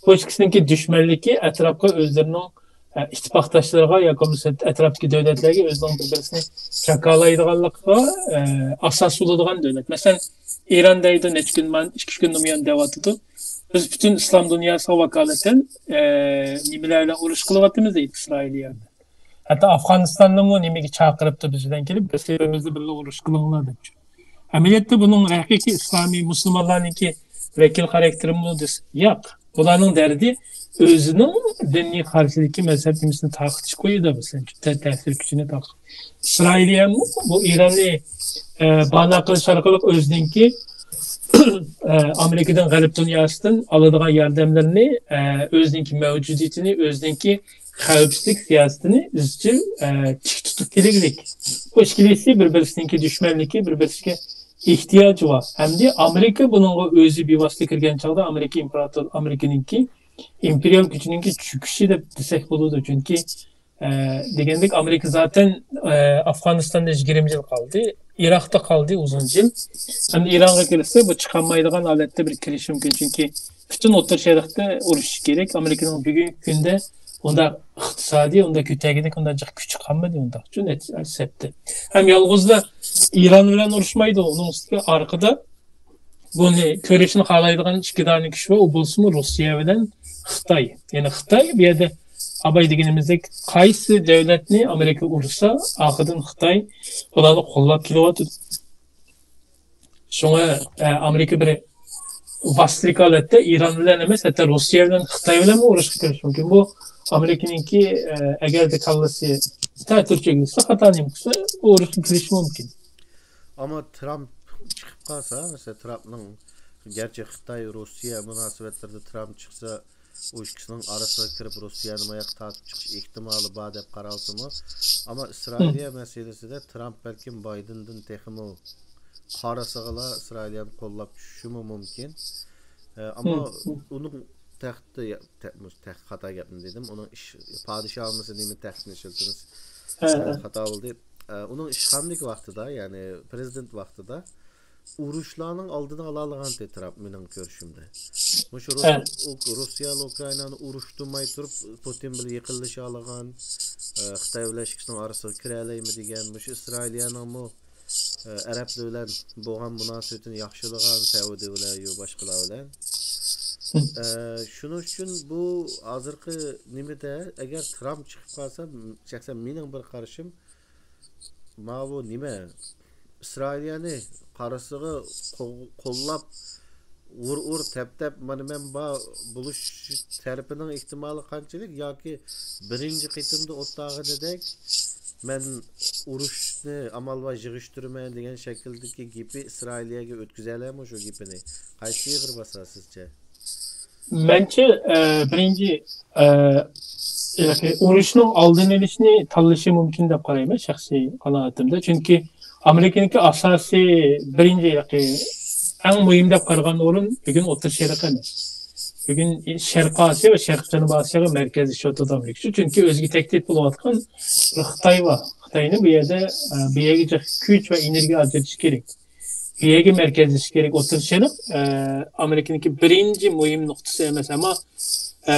بۇ ئىككىسىنىڭكى دۈشمەنلىكى ئەتراپقا ئۆزلىرىنىڭ، ئە، ئىتتىپاقداشلىرىغا ياكى بولمىسا ئەتراپتىكى دۆلەتلەرگە ئۆزىنىڭ بىر-بىرسىنى جاكارلايدىغانلىقىغا، ئە، ئاساس بولىدىغان دۆلەت. مەسىلەن، ئىران دەيدۇ، نەچچە كۈن، ئىككى، ئۈچ كۈندىن بۇيان دەۋاتىدۇ. بىز پۈتۈن ئىسلام دۇنياسىغا ۋاكالىتەن، ئە، نېمىلەر بىلەن ئۇرۇش قىلىۋاتىمىز دەيدۇ ئىسرائىلىيە. ھەتتا ئافغانىستاننىمۇ نېمىگە چاقىرىپتۇ بىز بىلەن كېلىپ، بىر سېپىمىزدە بىللە ئۇرۇش قىلىڭلار دەپ. ئەمەلىيەتتە بۇنىڭ ھەقىقىي ئىسلامىي مۇسۇلمانلارنىڭكى ۋەكىل خاراكتېرىمۇ دېسە، ياق. بۇلارنىڭ دەردى ئۆزىنىڭ دىنىي قارشىدىكى مەزھەپ نېمىسىنى تارقىتىش قويىدۇ، مەسىلەن، تە-، تەسىر كۈچىنى تارقىتىش. ئىسرائىلىيەمۇ بۇ ئىراننى، ئە، بانا قىلىش ئارقىلىق ئۆزىنىڭكى، ئە، ئامېرىكىدىن، غەرب دۇنياسىدىن ئالىدىغان ياردەملىرىنى، ئە، ئۆزىنىڭكى مەۋجۇدىيىتىنى، ئۆزىنىڭكى خەۋپسىزلىك سىياسىتىنى ئىزچىل، ئە، تىك تۇتۇپ كېلىگلىك. بۇ ئىككىلىسى بىر-، بىرسىنىڭكى دۈشمەنلىكى، بىر-، بىرسىگە ئېھتىياجى بار. ئەمدى ئامېرىكا بۇنىڭغا ئۆزى بىۋاسىتە كىرگەن چاغدا ئامېرىكا ئىمپېراتور، ئامېرىكىنىڭكى ئىمپېرىيال كۈچىنىڭكى چۆكۈشى دەپ دېسەك بولىدۇ. چۈنكى، ئە، دېگەندەك ئامېرىكا زاتەن، ئە، ئافغانىستاندا يىگىرمە يىل قالدى، ئىراقتا قالدى ئۇزۇن يىل. ئەمدى ئىرانغا كىرسە بۇ چىقالمايدىغان ھالەتتە بىر كىرىشى مۇمكىن. چۈنكى پۈتۈن ئوتتۇرا شەرقتە ئۇرۇش كېرەك. ئامېرىكىنىڭ بۈگۈنكى كۈندە ئۇنداق ئىقتىسادىي، ئۇنداق كۆتەرگۈدەك، ئۇنداق جىق كۈچى قالمىدى ئۇنداق. شۇ نەتىجە سەپتە. ھەم يالغۇزلا ئىران بىلەن ئۇرۇشمايدۇ. ئۇنىڭ ئۈستىگە ئارقىدا بۇنى كۆرۈشنى خالايدىغان ئىككى دانە كۈچ بار. ئۇ بولسىمۇ روسىيە بىلەن خىتاي. يەنى خىتاي بۇ يەردە ئاباي دېگىنىمىزدەك قايسى دۆلەتنى ئامېرىكا ئۇرسا، ئارقىدىن خىتاي بۇلارنى قوللاپ كېلىۋاتىدۇ. شۇڭا، ئە، ئامېرىكا بىر ۋاسىتىلىك ھالەتتە ئىران بىلەن ئەمەس، ھەتتا روسىيە بىلەن، خىتاي بىلەنمۇ ئۇرۇشقا كىرىشى مۇمكىن. بۇ ئامېرىكىنىڭكى، ئە، ئەگەردە كاللىسى تەتۈر چۆگىلىسە، خاتا نېمە قىلسا، ئۇ ئۇرۇشقا كىرىشى مۇمكىن. ئەمما ترامپ چىقىپ قالسا، مەسىلەن، ترامپنىڭ، گەرچە خىتاي، روسىيە مۇناسىۋەتلىرىدە ترامپ چىقسا، ئۇ ئىككىسىنىڭ ئارىسىغا كىرىپ، روسىيەنى ماياققا تارتىپ چىقىش ئېھتىمالى بار دەپ قارالسىمۇ، ئەمما ئىسرائىلىيە مەسىلىسىدە ترامپ بەلكىم بايدېندىن تېخىمۇ قارىسىغىلا ئىسرائىلىيەنى قوللاپ چۈشۈشىمۇ مۇمكىن. ئە، ئەمما ئۇنىڭ تەختى، تە-، مۇش-، تەخت خاتا گەپنى دېدىم. ئۇنىڭ ئىش، پادىشاھ ئالمىسا نېمە تەختنى ئىشلىتىمىز؟ خاتا بولدى. ئە، ئۇنىڭ ئىشخانىدىكى ۋاقتىدا، يەنى پرېزىدېنت ۋاقتىدا ئۇرۇشلارنىڭ ئالدىنى ئالالىغانتى ترامپ، مېنىڭ كۆرۈشۈمدە. مۇشۇ روس-، ئۇ-، روسىيە ئۇكرائىنانى ئۇرۇشتۇرماي تۇرۇپ، پۇتىن بىلەن يېقىنلىشالىغان، ئە، خىتاي بىلەن ئىككىسىنىڭ ئارىسىغا كىرەلەيمۇ دېگەن، مۇشۇ ئىسرائىلىيەنىڭمۇ، ئە، ئەرەبلەر بىلەن بولغان مۇناسىۋىتىنى ياخشىلىغان، سەئۇدى بىلەن، يۇ-، باشقىلار بىلەن. ئە، شۇنىڭ ئۈچۈن بۇ ھازىرقى نېمىدە، ئەگەر ترامپ چىقىپ قالسا، م-، شەخسەن مېنىڭ بىر قارىشىم، ماۋۇ نېمە، ئىسرائىلىيەنى قارىسىغا قو-، قوللاپ، ئۇر، ئۇر، تەپ، تەپ، مانا مەن بار بولۇش تەرىپىنىڭ ئېھتىمالى قانچىلىك؟ ياكى بىرىنچى قېتىمدا ئوتتاغىنىدەك، مەن ئۇرۇشنى ئامال بار يىغىشتۇرىمەن دېگەن شەكىلدىكى گېپى ئىسرائىلىيەگە ئۆتكۈزەلەرمۇ شۇ گېپىنى؟ قايسى ئېغىر باسار سىزچە؟ مەنچە، ئە، بىرىنچى، ئە، ياكى ئۇرۇشنىڭ ئالدىنى ئېلىشنى تاللىشى مۇمكىن دەپ قارايمەن شەخسىي قانائىتىمدە. چۈنكى ئامېرىكىنىڭكى ئاساسىي بىرىنچى ياكى ئەڭ مۇھىم دەپ قارىغان ئورۇن بۈگۈن ئوتتۇرا شەرق ئەمەس. بۈگۈن شەرقىي ئاسىيا ۋە شەرقىي جەنۇبىي ئاسىياغا مەركەزلىشىۋاتىدۇ ئامېرىكا. چۈنكى ئۆزىگە تەھدىت بولۇۋاتقان بىر خىتاي بار. خىتاينى بۇ يەردە، ئە، بۇ يەرگە جىق كۈچ ۋە ئېنېرگىيە ئاجرىتىش كېرەك. بۇ يەرگە مەركەزلىشىش كېرەك. ئوتتۇرا شەرق، ئە، ئامېرىكىنىڭكى بىرىنچى مۇھىم نۇقتىسى ئەمەس، ئەمما، ئە،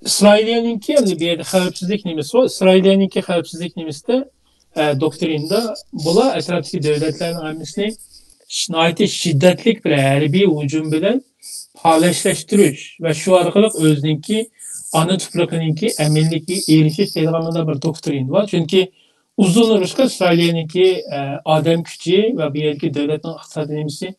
ئىسرائىلىيەنىڭكى ئەمدى بۇ يەردە خەۋپسىزلىك نېمىسى بار؟ ئىسرائىلىيەنىڭكى خەۋپسىزلىك نېمىسىدە، ئە، دوكترىنىدا بۇلار ئەتراپتىكى دۆلەتلەرنىڭ ھەممىسىنى ش-، ناھايىتى شىددەتلىك بىر ھەربىي ھۇجۇم بىلەن پالەچلەشتۈرۈش ۋە شۇ ئارقىلىق ئۆزىنىڭكى ئانا تۇپرىقىنىڭكى ئەمىنلىكىگە ئېرىشىش دەيدىغان مۇنداق بىر دوكترىنا بار. چۈنكى ئۇزۇن ئۇرۇشقا ئىسرائىلىيەنىڭكى، ئە، ئادەم كۈچى ۋە بۇ يەردىكى دۆلەتنىڭ ئىقتىسادىي نېمىسى،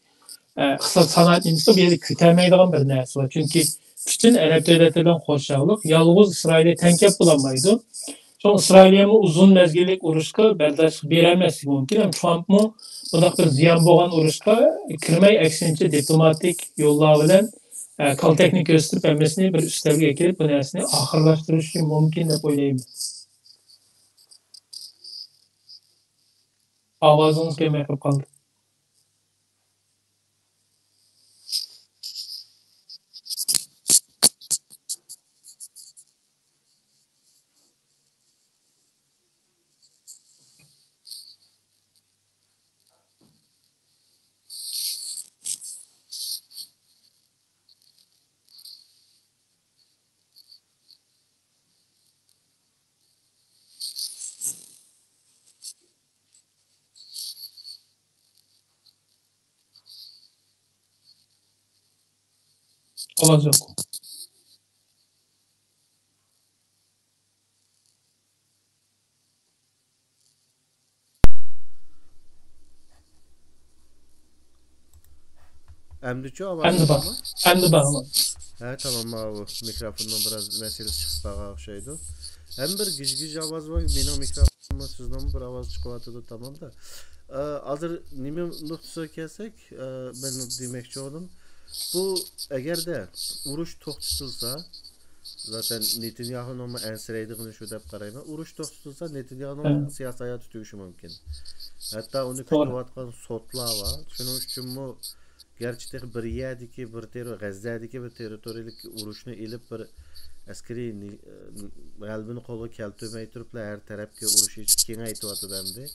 ئە، ئىقتىساد سانائەت نېمىسى بۇ يەردە كۆتەرمەيدىغان بىر نەرسە بار. چۈنكى پۈتۈن ئەرەب دۆلەتلىرى بىلەن قورشاۋلىق، يالغۇز ئىسرائىلىيە تەڭ كەپ بولالمايدۇ. شۇڭا ئىسرائىلىيەمۇ ئۇزۇن مەزگىللىك ئۇرۇشقا بەرداشلىق بېرەلمەسلىكى مۇمكىن. ھەم ترامپمۇ بۇنداق بىر زىيان بولغان ئۇرۇشقا كىرمەي، ئەكسىچە دىپلوماتىك يوللار بىلەن، ئە، كالتەكنى كۆرسىتىپ، ھەممىسىنى بىر ئۈستەلگە ئەكىرىپ، بۇ نەرسىنى ئاخىرلاشتۇرۇشى مۇمكىن دەپ ئويلايمەن. ئاۋازىڭىز كەلمەي قېلىپ قالدى. ئاۋاز يوق. ئەمدىچۇ ئاۋازىم بارمۇ؟ ئەمدى بار. ھە، تامام، ماۋۇ مىكروفوننىڭ بىراز مەسىلىسى چىقىپ قالغان ئوخشايدۇ. ھەم بىر گىژ-گىژ ئاۋاز بار، مېنىڭ مىكروفونۇممۇ، سىزنىڭمۇ بىر ئاۋاز چىقىۋاتىدۇ، تامامدا. ئە، ھازىر نېمە نۇقتىسىغا كەلسەك، ئە، مەن دېمەكچى بولدۇم. بۇ ئەگەردە ئۇرۇش توختىتىلسا، زاتەن نېتانياھۇنىڭمۇ ئەنسىرەيدىغىنى شۇ دەپ قارايمەن. ئۇرۇش توختىتىلسا، نېتانياھۇنىڭ سىياسىي ھاياتى تۈگىشى مۇمكىن. ھەتتا ئۇنى كۈتۈۋاتقان سوتلار بار. شۇنىڭ ئۈچۈنمۇ گەرچە تېخى بىر يەردىكى بىر تېررو-، غەززەدىكى بىر تېررىتورىيەلىك ئۇرۇشنى ئېلىپ، بىر ئەسكىرىي نى-، غەلىبىنى قولغا كەلتۈرمەي تۇرۇپلا، ھەر تەرەپكە ئۇرۇش ئېچىپ كېڭەيتىۋاتىدۇ ئەمدى.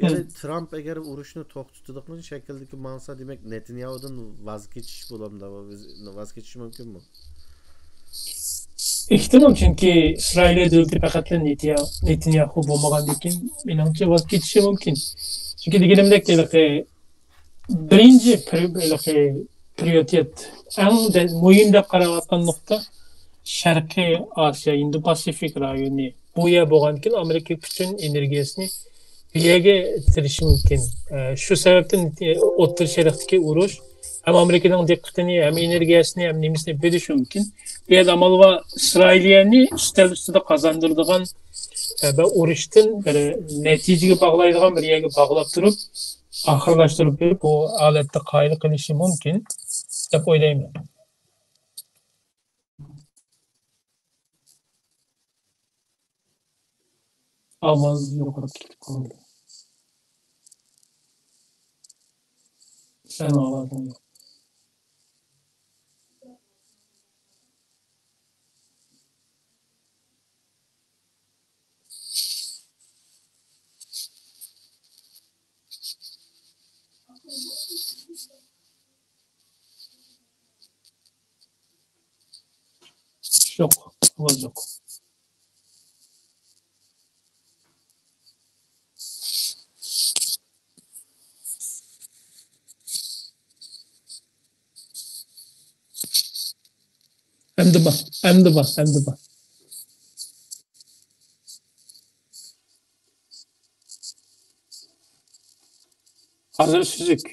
يەنى ترامپ ئەگەر ئۇرۇشنى توختىتىدىغان شەكىلدىكى ماڭسا، دېمەك، نېتانياھۇدىن ۋاز كېچىش بولامدا، ۋاز كېچىشى مۇمكىنمۇ؟ ئېھتىمال، چۈنكى ئىسرائىلىيە دۆلىتى پەقەتلا نېتىيا-، نېتانياھۇ بولمىغاندىن كېيىن، مېنىڭچە، ۋاز كېچىشى مۇمكىن. چۈنكى دېگىنىمدەك، ھېلىقى بىرىنچى پرى-، ھېلىقى پرىيورىتېت، ئەڭ دە-، مۇھىم دەپ قاراۋاتقان نۇقتا شەرقىي ئاسىيا، ھىندى پاسىفىك رايونى. بۇ يەر بولغاندىكىن ئامېرىكا پۈتۈن ئېنېرگىيەسىنى بۇ يەرگە ئېلىشى مۇمكىن. ئە، شۇ سەۋەبتىن، ئە، ئوتتۇرا شەرقتىكى ئۇرۇش ھەم ئامېرىكىنىڭ دىققىتىنى، ھەم ئېنېرگىيەسىنى، ھەم نېمىسىنى بۆلۈشى مۇمكىن. بۇ يەردە ئامال بار ئىسرائىلىيەنى ئۈستەل ئۈستىدە قازاندۇرىدىغان، ئە، بىر ئۇرۇشتىن بىر نەتىجىگە باغلايدىغان بىر يەرگە باغلاپ تۇرۇپ، ئاخىرلاشتۇرۇپ بېرىپ، بۇ ھالەتتە قايىل قىلىشى مۇمكىن دەپ ئويلايمەن. ئاۋاز يوقاپ كېتىپ قالدى. سەن ئاۋازىڭ يوق. يوق، ئاۋاز يوق. ئەمدى بار، ئەمدى بار، ئەمدى بار. ھازىر سۈزۈك.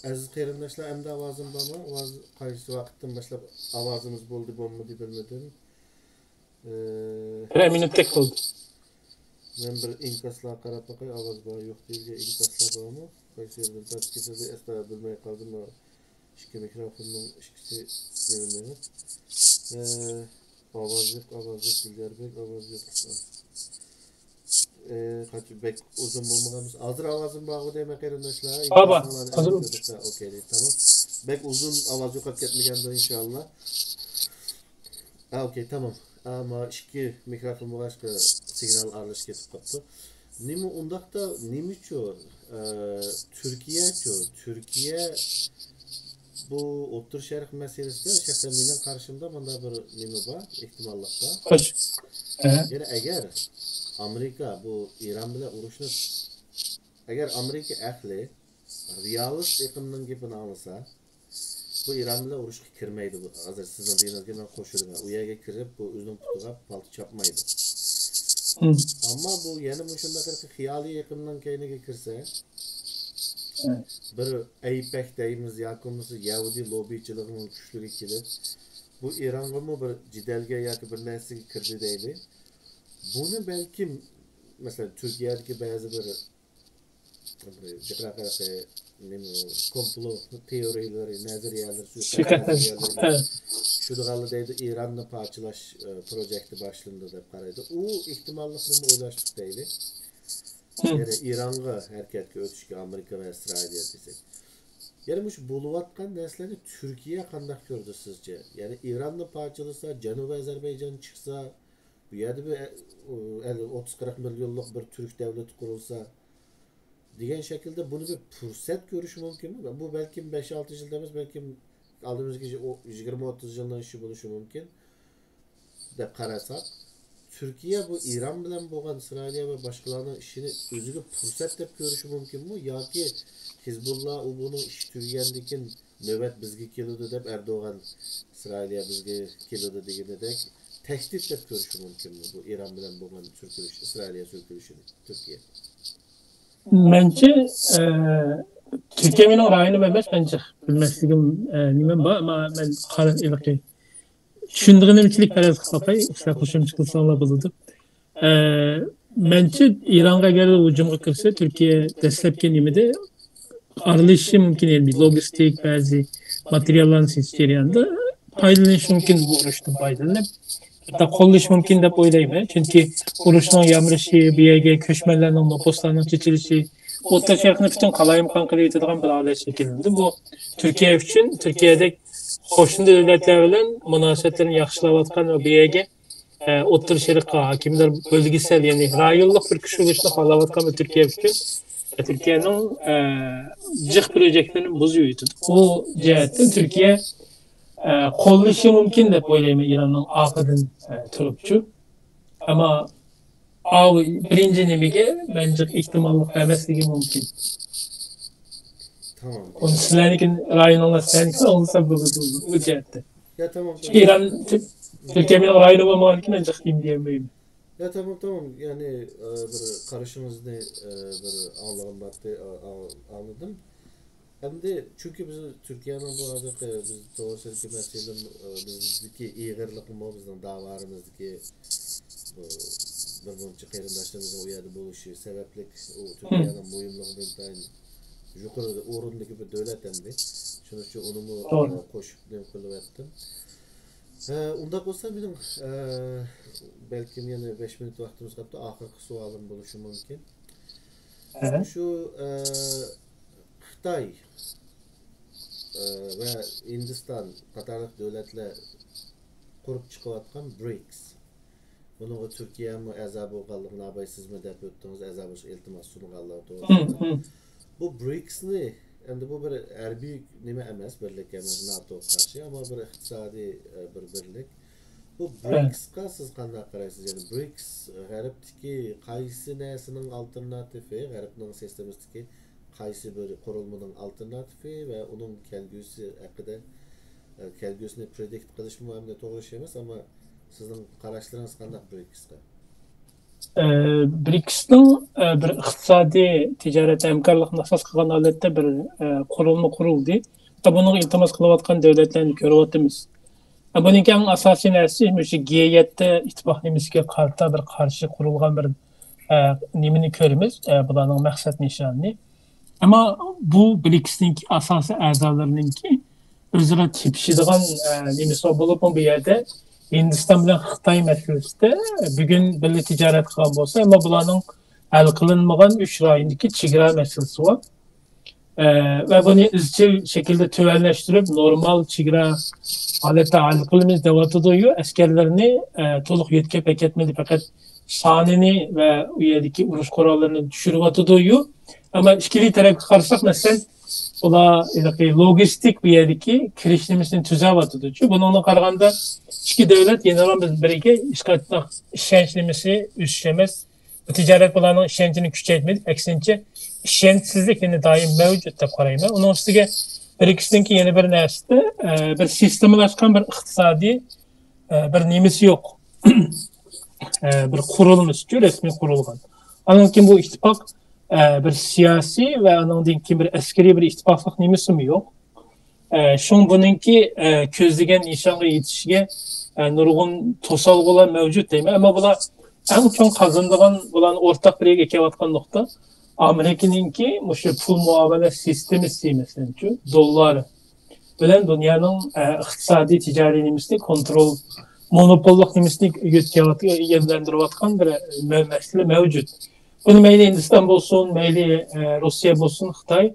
ئەزىز قېرىنداشلار، ئەمدى ئاۋازىم بارمۇ؟ ئاۋاز قايسى ۋاقىتتىن باشلاپ ئاۋازىمىز بولدى، بولمىدى بىلمىدىم. ئى، بىرەر مىنۇتتەك بولدى. مەن بىر ئىنكاسلارغا قاراپ باقاي، ئاۋاز بار يوق دېيىلگەن ئىنكاسلار بارمۇ؟ قايسى يەردىن تارتىپ كېتىلدى، ئەسلا بىلمەي قالدىم. ئىككى مىكروفوننىڭ ئىككىسى نېمە مېڭىپ. ئى، ئاۋاز يوق، ئاۋاز يوق، دىلياربېك، ئاۋاز يوق. ئى، قاچ-، بەك ئۇزۇن بولمىغان بولسا، ھازىر ئاۋازىم بارغۇ دەيمەن، قېرىنداشلار. بار، بار. ئىنكاسلارنى ھازىر ئەمدى ئوكەي، تامام. بەك ئۇزۇن ئاۋاز يوقاپ كەتمىگەندۇ، ئىنشاللا. ھە، ئوكەي، تامام. ئەمما ئىككى مىكروفون بولغاچقا سىگنال ئارىلىشىپ كېتىپ قاپتۇ. نېمە ئۇنداقتا، نېمە ئۈچۈن، ئە، تۈركىيەچۇ؟ تۈركىيە بۇ ئوتتۇرا شەرق مەسىلىسىدە شەخسەن مېنىڭ قارىشىمدا مۇنداق بىر نېمە بار، ئېھتىماللىق بار. خوش. ئەھە. يەنى ئەگەر ئامېرىكا بۇ ئىران بىلەن ئۇرۇشنى، ئەگەر ئامېرىكا ئەقلى رېئالىست ئېقىمنىڭ گېپىنى ئاڭلىسا، بۇ ئىران بىلەن ئۇرۇشقا كىرمەيدۇ. بۇ ھازىر سىزنىڭ دېگىنىڭىزگە مەن قوشۇلىمەن. ئۇ يەرگە كىرىپ، بۇ ئۆزىنىڭ پۇتىغا پالتا چاپمايدۇ. مم. ئەمما بۇ يەنە مۇشۇنداق خىيالىي ئېقىمنىڭ كەينىگە كىرسە، مم، بىر ئەيپەك دەيمىز ياكى بولمىسا يەھۇدىي لوببىچىلىقىنىڭ كۈچلۈكى كېلىپ، بۇ ئىرانغىمۇ بىر جېدەلگە ياكى بىر نەرسىگە كىردى دەيلى. بۇنى بەلكىم، مەسىلەن، تۈركىيەدىكى بەزى بىر جىقراق ھېلىقى نېمە، كومپلو تېئورىيەلىرى، نەزەرىيەلىرى، سۇيىقەست نەزەرىيەلىرى، ھە، چۈشىدىغانلا دەيدۇ، ئىراننى پارچىلاش، ئە، پروجېكتى باشلىنىدۇ دەپ قارايدۇ. ئۇ ئېھتىماللىقنىمۇ ئويلاشتۇق دەيلى. مم. يەنى ئىرانغا ھەرىكەتكە ئۆتۈشكە ئامېرىكا ۋە ئىسرائىلىيە دېسەك. يەنى مۇشۇ بولۇۋاتقان نەرسىلەرنى تۈركىيە قانداق كۆرىدۇ سىزچە؟ يەنى ئىراننى پارچىلىسا، جەنۇبىي ئەزەربەيجان چىقسا، بۇ يەردە بىر، ئە، ئوتتۇز قىرىق مىليونلۇق بىر تۈرك دەۋلىتى قۇرۇلسا، دېگەن شەكىلدە بۇنى بىر پۇرسەت كۆرۈشى مۇمكىنمۇ؟ بۇ بەلكىم بەش ئالتە يىلدا ئەمەس، بەلكىم ئالدىمىزدىكى يىگىرمە ئوتتۇز يىلنىڭ ئىشى بولۇشى مۇمكىن، دەپ قارىساق، تۈركىيە بۇ ئىران بىلەن بولغان ئىسرائىلىيە ۋە باشقىلارنىڭ ئىشىنى ئۆزىگە پۇرسەت دەپ كۆرۈشى مۇمكىنمۇ؟ ياكى ھىزبۇللا، ئۇ بۇنىڭ ئىشى تۈگىگەندىن كېيىن نۆۋەت بىزگە كېلىدۇ دەپ، ئەردوغان، ئىسرائىلىيە بىزگە كېلىدۇ دېگىنىدەك، تەھدىت دەپ كۆرۈشى مۇمكىنمۇ بۇ ئىران بىلەن بولغان سۈركىلىش، ئىسرائىلىيە سۈركىلىشىنى تۈركىيە؟ مەنچە، ئە، تۈركىيە مېنىڭ رايونۇم ئەمەس، مەنچە بىلمەسلىكىم، ئە، نېمەم بار، ئەمما مەن قارا-، ھېلىقى چۈشىنىدىغىنىمچىلىك پەرەز قىلىپ باقاي، سىلەر قوشۇمچە قىلساڭلار بولىدۇ. ئە، مەنچە ئىرانغا ئەگەر ھۇجۇمغا كىرسە، تۈركىيە دەسلەپكى نېمىدە ئارىلىشىشى مۇمكىن، يەنى لوگىستىك، بەزى ماتېرىياللارنى سېتىش جەريانىدا پايدىلىنىشى مۇمكىن، بۇ ئۇرۇشتىن پايدىلىنىپ. ھەتتا قوللىشى مۇمكىن دەپ ئويلايمەن. چۈنكى ئۇرۇشنىڭ يامرىشى، بۇ يەرگە كۆچمەنلەرنىڭ، نوپۇسلارنىڭ چېچىلىشى، ئوتتۇرا شەرقنى پۈتۈن قالايمىقان قىلىۋېتىدىغان بىر ھالەت شەكىللەندى. بۇ تۈركىيە ئۈچۈن، تۈركىيەدەك قوشنا دۆلەتلەر بىلەن مۇناسىۋەتلىرىنى ياخشىلاۋاتقان ۋە بۇ يەرگە، ئە، ئوتتۇرا شەرققە ھاكىملار بۆلگىسەل، يەنى رايونلۇق بىر كۈچ بولۇشنى خالاۋاتقان بىر تۈركىيە ئۈچۈن، ئە، تۈركىيەنىڭ، ئە، جىق پروژېكتلىرىنى بۇزۇۋېتىدۇ. بۇ جەھەتتىن تۈركىيە، ئە، قوللىشى مۇمكىن دەپ ئويلايمەن ئىراننىڭ ئارقىدىن، ئە، تۇرۇپچۇ. ئەمما ئاۋۇ بىرىنچى نېمىگە مەنچە ئېھتىماللىق بەرمەسلىكى مۇمكىن. تامام. ئۇنى سىلەرنىڭكى رايونۇڭلار سىلەرنىڭكى ئوڭلىسا بولىدۇ بۇ جەھەتتە. يا تامام، چۈنكى تامام. ئىران تۈ-، تۈركىيە مېنىڭ رايونۇم بولمىغاندىكىن مەن جىق دېيەلمەيمەن. يا تامام، تامام. يەنى، ئە، بىر قارىشىڭىزنى، ئە، بىر ئاڭلىغان بارتى، ئا-، ئا-، ئاڭلىدىم. ئەمدى چۈنكى بىز تۈركىيەنىڭ بۇ ھازىرقى بىز توغرىسىدىكى مەسىلىنىڭ، ئە، بىزدىكى ئېغىرلىقىمۇ، بىزنىڭ داۋالىرىمىزدىكى بۇ بىر مۇنچە قېرىنداشلىرىمىزنىڭ ئۇ يەردە بولۇشى سەۋەبلىك ئۇ تۈركىيەنىڭ مۇھىملىقىنى ئىنتايىن يۇقىرى ئورۇندىكى بىر دۆلەت ئەمدى. شۇنىڭ ئۈچۈن ئۇنىمۇ، توغرا. ئە، قوشۇپ نېمە قىلىۋەتتىم. ئە، ئۇنداق بولسا مېنىڭ، ئە، بەلكىم يەنە بەش مىنۇت ۋاقتىمىز قاپتۇ. ئاخىرقى سوئالىم بولۇشى مۇمكىن. ئەھە. شۇ، ئە، خىتاي، ئە، ۋە ھىندىستان قاتارلىق دۆلەتلەر قۇرۇپ چىقىۋاتقان برىكس. بۇنىڭغا تۈركىيەمۇ ئەزا بولغانلىقىنى ئاباي سىزمۇ دەپ ئۆتتىڭىز، ئەزا بولۇشقا ئىلتىماس سۇنغانلىقى توغرىسىدا. بۇ برىكسنى، ئەمدى بۇ بىر ھەربىي نېمە ئەمەس، بىرلىك ئەمەس، ناتوغا قارشى، ئەمما بىر ئىقتىسادىي، ئە، بىر بىرلىك. بۇ برىكسقا سىز قانداق قارايسىز؟ يەنى برىكس غەربتىكى قايسى نەرسىنىڭ ئالتېرناتىپى، غەربنىڭ سىستېمىسىدىكى قايسى بىر قۇرۇلمىنىڭ ئالتېرناتىپى ۋە ئۇنىڭ كەلگۈسى ھەققىدە، ئە، كەلگۈسىنى پرېدىكت قىلىشمۇ ئەمدى توغرا ئىش ئەمەس، ئەمما سىزنىڭ قاراشلىرىڭىز قانداق برىكسقا؟ ئە، برىكسنىڭ، ئە، بىر ئىقتىسادىي تىجارەت ھەمكارلىقىنى ئاساس قىلغان ھالەتتە بىر، ئە، قۇرۇلما قۇرۇلدى. ھەتتا بۇنىڭغا ئىلتىماس قىلىۋاتقان دۆلەتلەرنى كۆرۈۋاتىمىز. ئە، بۇنىڭكى ئەڭ ئاساسىي نەرسىسى مۇشۇ گ يەتتە ئىتتىپاقنامىسىگە قارىتا بىر قارشى قۇرۇلغان بىر، ئە، نېمىنى كۆرىمىز، ئە، بۇلارنىڭ مەقسەت نىشانىنى. ئەمما بۇ برىكسنىڭكى ئاساسىي ئەزالىرىنىڭكى ئۆزئارا تېپىشىدىغان، ئە، نېمىسى بار بولۇپمۇ بۇ يەردە ھىندىستان بىلەن خىتاي مەسىلىسىدە بۈگۈن بىللە تىجارەت قىلغان بولسا، ئەمما بۇلارنىڭ ھەل قىلىنمىغان ئۈچ رايوندىكى چېگرا مەسىلىسى بار. ئە، ۋە بۇنى ئىزچىل شەكىلدە تۆۋەنلەشتۈرۈپ، نورمال چېگرا ھالەتتە ھەل قىلىمىز دەۋاتىدۇ-يۇ، ئەسكەرلىرىنى، ئە، تولۇق يۆتكەپ ئەكەتمىدى، پەقەت سانىنى ۋە ئۇ يەردىكى ئۇرۇش قوراللىرىنى چۈشۈرۈۋاتىدۇ-يۇ. ئەمما ئىككىلى تەرەپكە قارىساق، مەسىلەن، ئۇلار ھېلىقى لوگىستىك بۇ يەردىكى كىرىش نېمىسىنى تۈزەۋاتىدۇ-چۇ. بۇنىڭدىن قارىغاندا، ئىككى دۆلەت يەنىلا بىر-بىرىگە ھېچقانداق ئىشەنچ نېمىسى ئۆسۈش ئەمەس. بۇ تىجارەت بۇلارنىڭ ئىشەنچىنى كۈچەيتمىدى، ئەكسىنچە، ئىشەنچسىزلىك يەنە دائىم مەۋجۇت دەپ قارايمەن. ئۇنىڭ ئۈستىگە برىكسنىڭكى يەنە بىر نەرسىدە، ئە، بىر سىستېمىلاشقان بىر ئىقتىسادىي، ئە، بىر نېمىسى يوق. ئە، بىر قۇرۇلمىسىچۇ رەسمىي قۇرۇلغان. ئاندىن كېيىن بۇ ئىتتىپاق، ئە، بىر سىياسىي ۋە ئاندىن كېيىن بىر ئەسكىرىي بىر ئىتتىپاقلىق نېمىسىمۇ يوق. ئە، شۇڭا بۇنىڭكى، ئە، كۆزلىگەن نىشانغا يېتىشىگە، ئە، نۇرغۇن توسالغۇلار مەۋجۇت دەيمەن. ئەمما بۇلار ئەڭ چوڭ قازىنىدىغان، بۇلارنى ئورتاق بىر يەرگە ئەكېلىۋاتقان نۇقتا ئامېرىكىنىڭكى مۇشۇ پۇل مۇئامىلە سىستېمىسى، مەسىلەنچۇ، دوللار بىلەن دۇنيانىڭ، ئە، ئىقتىسادىي، تىجارىي نېمىسىنى كونترول، مونوپوللۇق نېمىسىنى يۆتكەۋات-، يۆنلەندۈرۈۋاتقان بىر مە-، مەسىلە مەۋجۇت. بۇنى مەيلى ھىندىستان بولسۇن، مەيلى، ئە، روسىيە بولسۇن، خىتاي،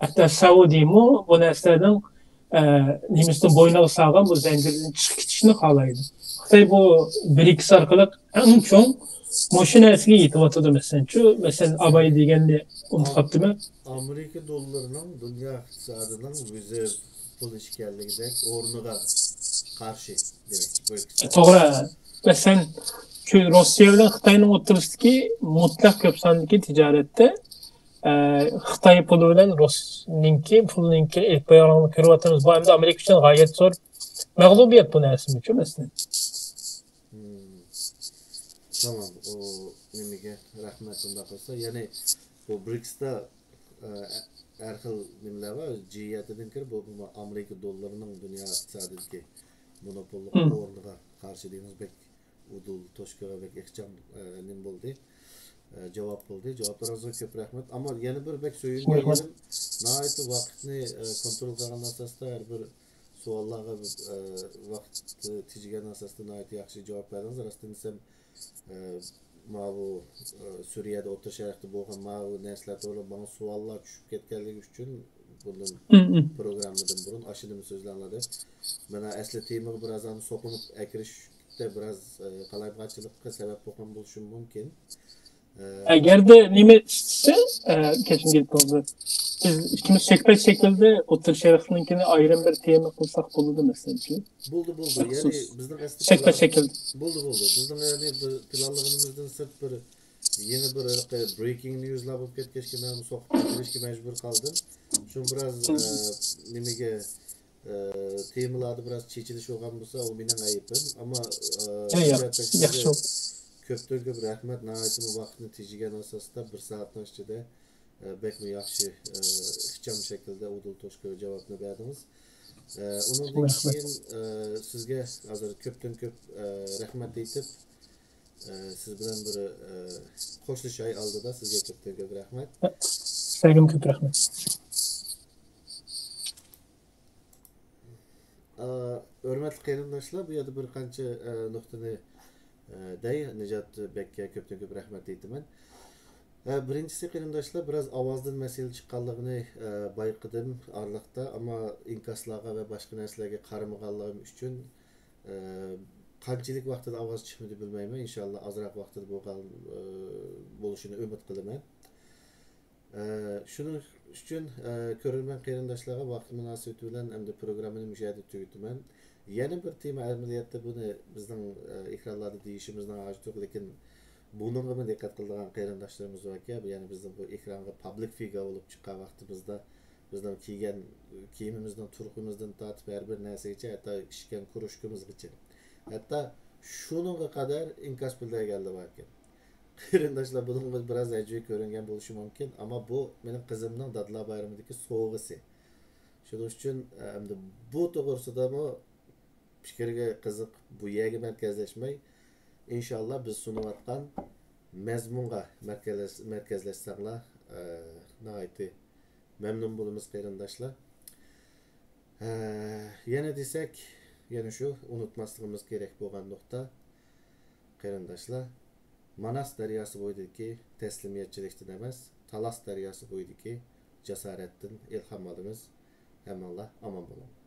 ھەتتا سەئۇدىمۇ بۇ نەرسىلەرنىڭ، ئە، نېمىسىنى بوينىغا سالغان بۇ زەنجىردىن چىقىپ كېتىشنى خالايدۇ. خىتاي بۇ برىكس ئارقىلىق ئەڭ چوڭ مۇشۇ نەرسىگە يېتىۋاتىدۇ، مەسىلەنچۇ، مەسىلەن، ئاباي دېگەننى ئۇنتۇپ قاپتىمەن. ئامېرىكا دوللىرىنىڭ دۇنيا ئىقتىسادىنىڭ رېزېرۋ پۇل ئىكەنلىكىدەك ئورنىغا قارشى، دېمەك، بۇ ئىككىسى. توغرا. مەسىلەن، شۇ روسىيە بىلەن خىتاينىڭ ئوتتۇرىسىدىكى مۇتلەق كۆپ ساندىكى تىجارەتتە، ئە، خىتاي پۇلى بىلەن رۇسنىڭكى پۇلىنىڭكى ئېلىپ بايانلىقىنى كۆرۈۋاتىمىز. بۇ ئەمدى ئامېرىكا ئۈچۈن غايەت زور مەغلۇبىيەت بۇ نەرسىمۇچۇ، مەسىلەن. تامام، ئۇ نېمىگە رەھمەت. ئۇنداق بولسا، يەنى بۇ برىكستا، ئە، ھەر خىل نېمىلەر بار. جى يەتتىدىن كىرىپ، بۇ، بۇ ئامېرىكا دوللىرىنىڭ دۇنيا ئىقتىسادىدىكى مونوپوللۇق مم. ئورنىغا قارشى دېگىنىڭىز بەك ئۇدۇل توشكىغا بەك ئىخچام، ئە، نېمە بولدى، ئە، جاۋاب بولدى. جاۋابلىرىڭىزغا كۆپ رەھمەت. ئەمما يەنە بىر بەك سۆيۈنگەن رەھمەت. يېرىم، ناھايىتى ۋاقىتنى، ئە، كونترول قىلغان ئاساستا ھەر بىر سوئاللارغا، ئە، ۋاقىت تېجىگەن ئاساستا ناھايىتى ياخشى جاۋاب بەردىڭىز. راستىنى دېسەم، ئە، ماۋۇ، ئە، سۈرىيەدە، ئوتتۇرا شەرقتە بولغان ماۋۇ نەرسىلەر توغرىلىق ماڭا سوئاللار چۈشۈپ كەتكەنلىكى ئۈچۈن بۇندىن مم، مم. پروگراممىدىن بۇرۇن ئاشۇنىمۇ سۆزلەڭلار دەپ. مانا ئەسلى تېمىغا بىراز سوقۇنۇپ ئەكىرىشتە بىراز، ئە، قالايمىقانچىلىققا سەۋەب بولغان بولۇشى مۇمكىن. ئە، ئەگەردە نېمە ئىستىسە، ئە، كەچۈرۈم گېلىپ قالدى. بىز ئىككىمىز سۆھبەت شەكلىدە ئوتتۇرا شەرقنىڭكىنى ئايرىم بىر تېما قىلساق بولىدۇ، مەسىلەن. بولدى، بولدى. يەنى مەخسۇس. بىزنىڭ ئەسلى سۆھبەت پىلان-، شەكلىدە. بولدى، بولدى. بىزنىڭ يەنى بىر پىلانلىغىنىمىزدىن سىرت بىر يېڭى بىر ھېلىقى برېيكىڭ نيۇزلار بولۇپ كەتكەچكە، مەن سوقۇپ كەتكەچكە مەجبۇر قالدىم. شۇ بىراز، مم. ئە، نېمىگە، ئە، تېمىلاردا بىراز چېچىلىش بولغان بولسا، ئۇ مېنىڭ ئەيىبىم. ئەمما، ئە، ياق، ياق، سۆھبەت ياخشى بولدى. كۆپتىن كۆپ رەھمەت. ناھايىتىمۇ ۋاقىتنى تېجىگەن ئاساستا بىر سائەتنىڭ ئىچىدە، ئە، بەكمۇ ياخشى، ئە، ئىخچام شەكىلدە ئۇدۇل توشكىغا جاۋابنى بەردىڭىز. ئە، ئۇنىڭدىن رەھمەت. كېيىن، ئە، سىزگە ھازىر كۆپتىن كۆپ، ئە، رەھمەت ئېيتىپ، ئە، سىز بىلەن بىر، ئە، خوشلىشاي ئالدىدا سىزگە كۆپتىن كۆپ رەھمەت. سىزگىمۇ كۆپ رەھمەت. ئە، ھۆرمەتلىك قېرىنداشلار، بۇ يەردە بىر قانچە، ئە، نۇقتىنى، ئە، دەي، نىجات بەككە كۆپتىن كۆپ رەھمەت ئېيتىمەن. ئە، بىرىنچىسى، قېرىنداشلار، بىراز ئاۋازدىن مەسىلە چىققانلىقىنى، ئە، بايقىدىم ئارىلىقتا، ئەمما ئىنكاسلارغا ۋە باشقا نەرسىلەرگە قارىمىغانلىقىم ئۈچۈن، ئە، قانچىلىك ۋاقىتتا ئاۋاز چىقمىدى بىلمەيمەن. ئىنشاللا ئازراق ۋاقىتتا بولغان، ئە، بولۇشىنى ئۈمىد قىلىمەن. ئە، شۇنىڭ ئۈچۈن، ئە، كۆرۈرمەن قېرىنداشلارغا ۋاقىت مۇناسىۋىتى بىلەن ئەمدى پروگراممىنى مۇشۇ يەردە تۈگىتىمەن. يەنە بىر تېما، ئەمەلىيەتتە بۇنى بىزنىڭ، ئە، ئېكرانلاردا دېيىشىمىزنىڭ ھاجىتى يوق، لېكىن بۇنىڭغىمۇ دىققەت قىلىدىغان قېرىنداشلىرىمىز باركەن، يەنى بىزنىڭ بۇ ئېكرانغا پابلىك فىگۇر بولۇپ چىققان ۋاقتىمىزدا بىزنىڭ كىيگەن كىيىمىمىزنىڭ تۇرقىمىزدىن تارتىپ ھەر بىر نەرسىگىچە، ھەتتا ئىچكەن كۇرۇشكىمىزغىچە، ھەتتا شۇنىڭغا قەدەر ئىنكاس بىلدۈرگەنلەر باركەن. قېرىنداشلار، بۇنىڭغا بىراز ئەجىب كۆرۈنگەن بولۇشى مۇمكىن، ئەمما بۇ مېنىڭ قىزىمنىڭ دادىلار بايرىمىدىكى سوۋغىسى. شۇنىڭ ئۈچۈن، ئە، ئەمدى بۇ توغرىسىدىمۇ پىكىرگە قىزىق، بۇ يەرگە مەركەزلەشمەي، ئىنشاللا بىز سۇنۇۋاتقان مەزمۇنغا مەركەزلەش-، مەركەزلەشسەڭلار، ئە، ناھايىتى مەمنۇن بولىمىز، قېرىنداشلار. ھە، يەنە دېسەك، يەنە شۇ ئۇنتۇماسلىقىمىز كېرەك بولغان نۇقتا، قېرىنداشلار، ماناس دەرياسى بويىدىكى تەسلىمىيەتچىلىكتىن ئەمەس، تالاس دەرياسى بويىدىكى جاسارەتتىن ئىلھام ئالىمىز. ھەممىڭلار ئامان بولۇڭلار.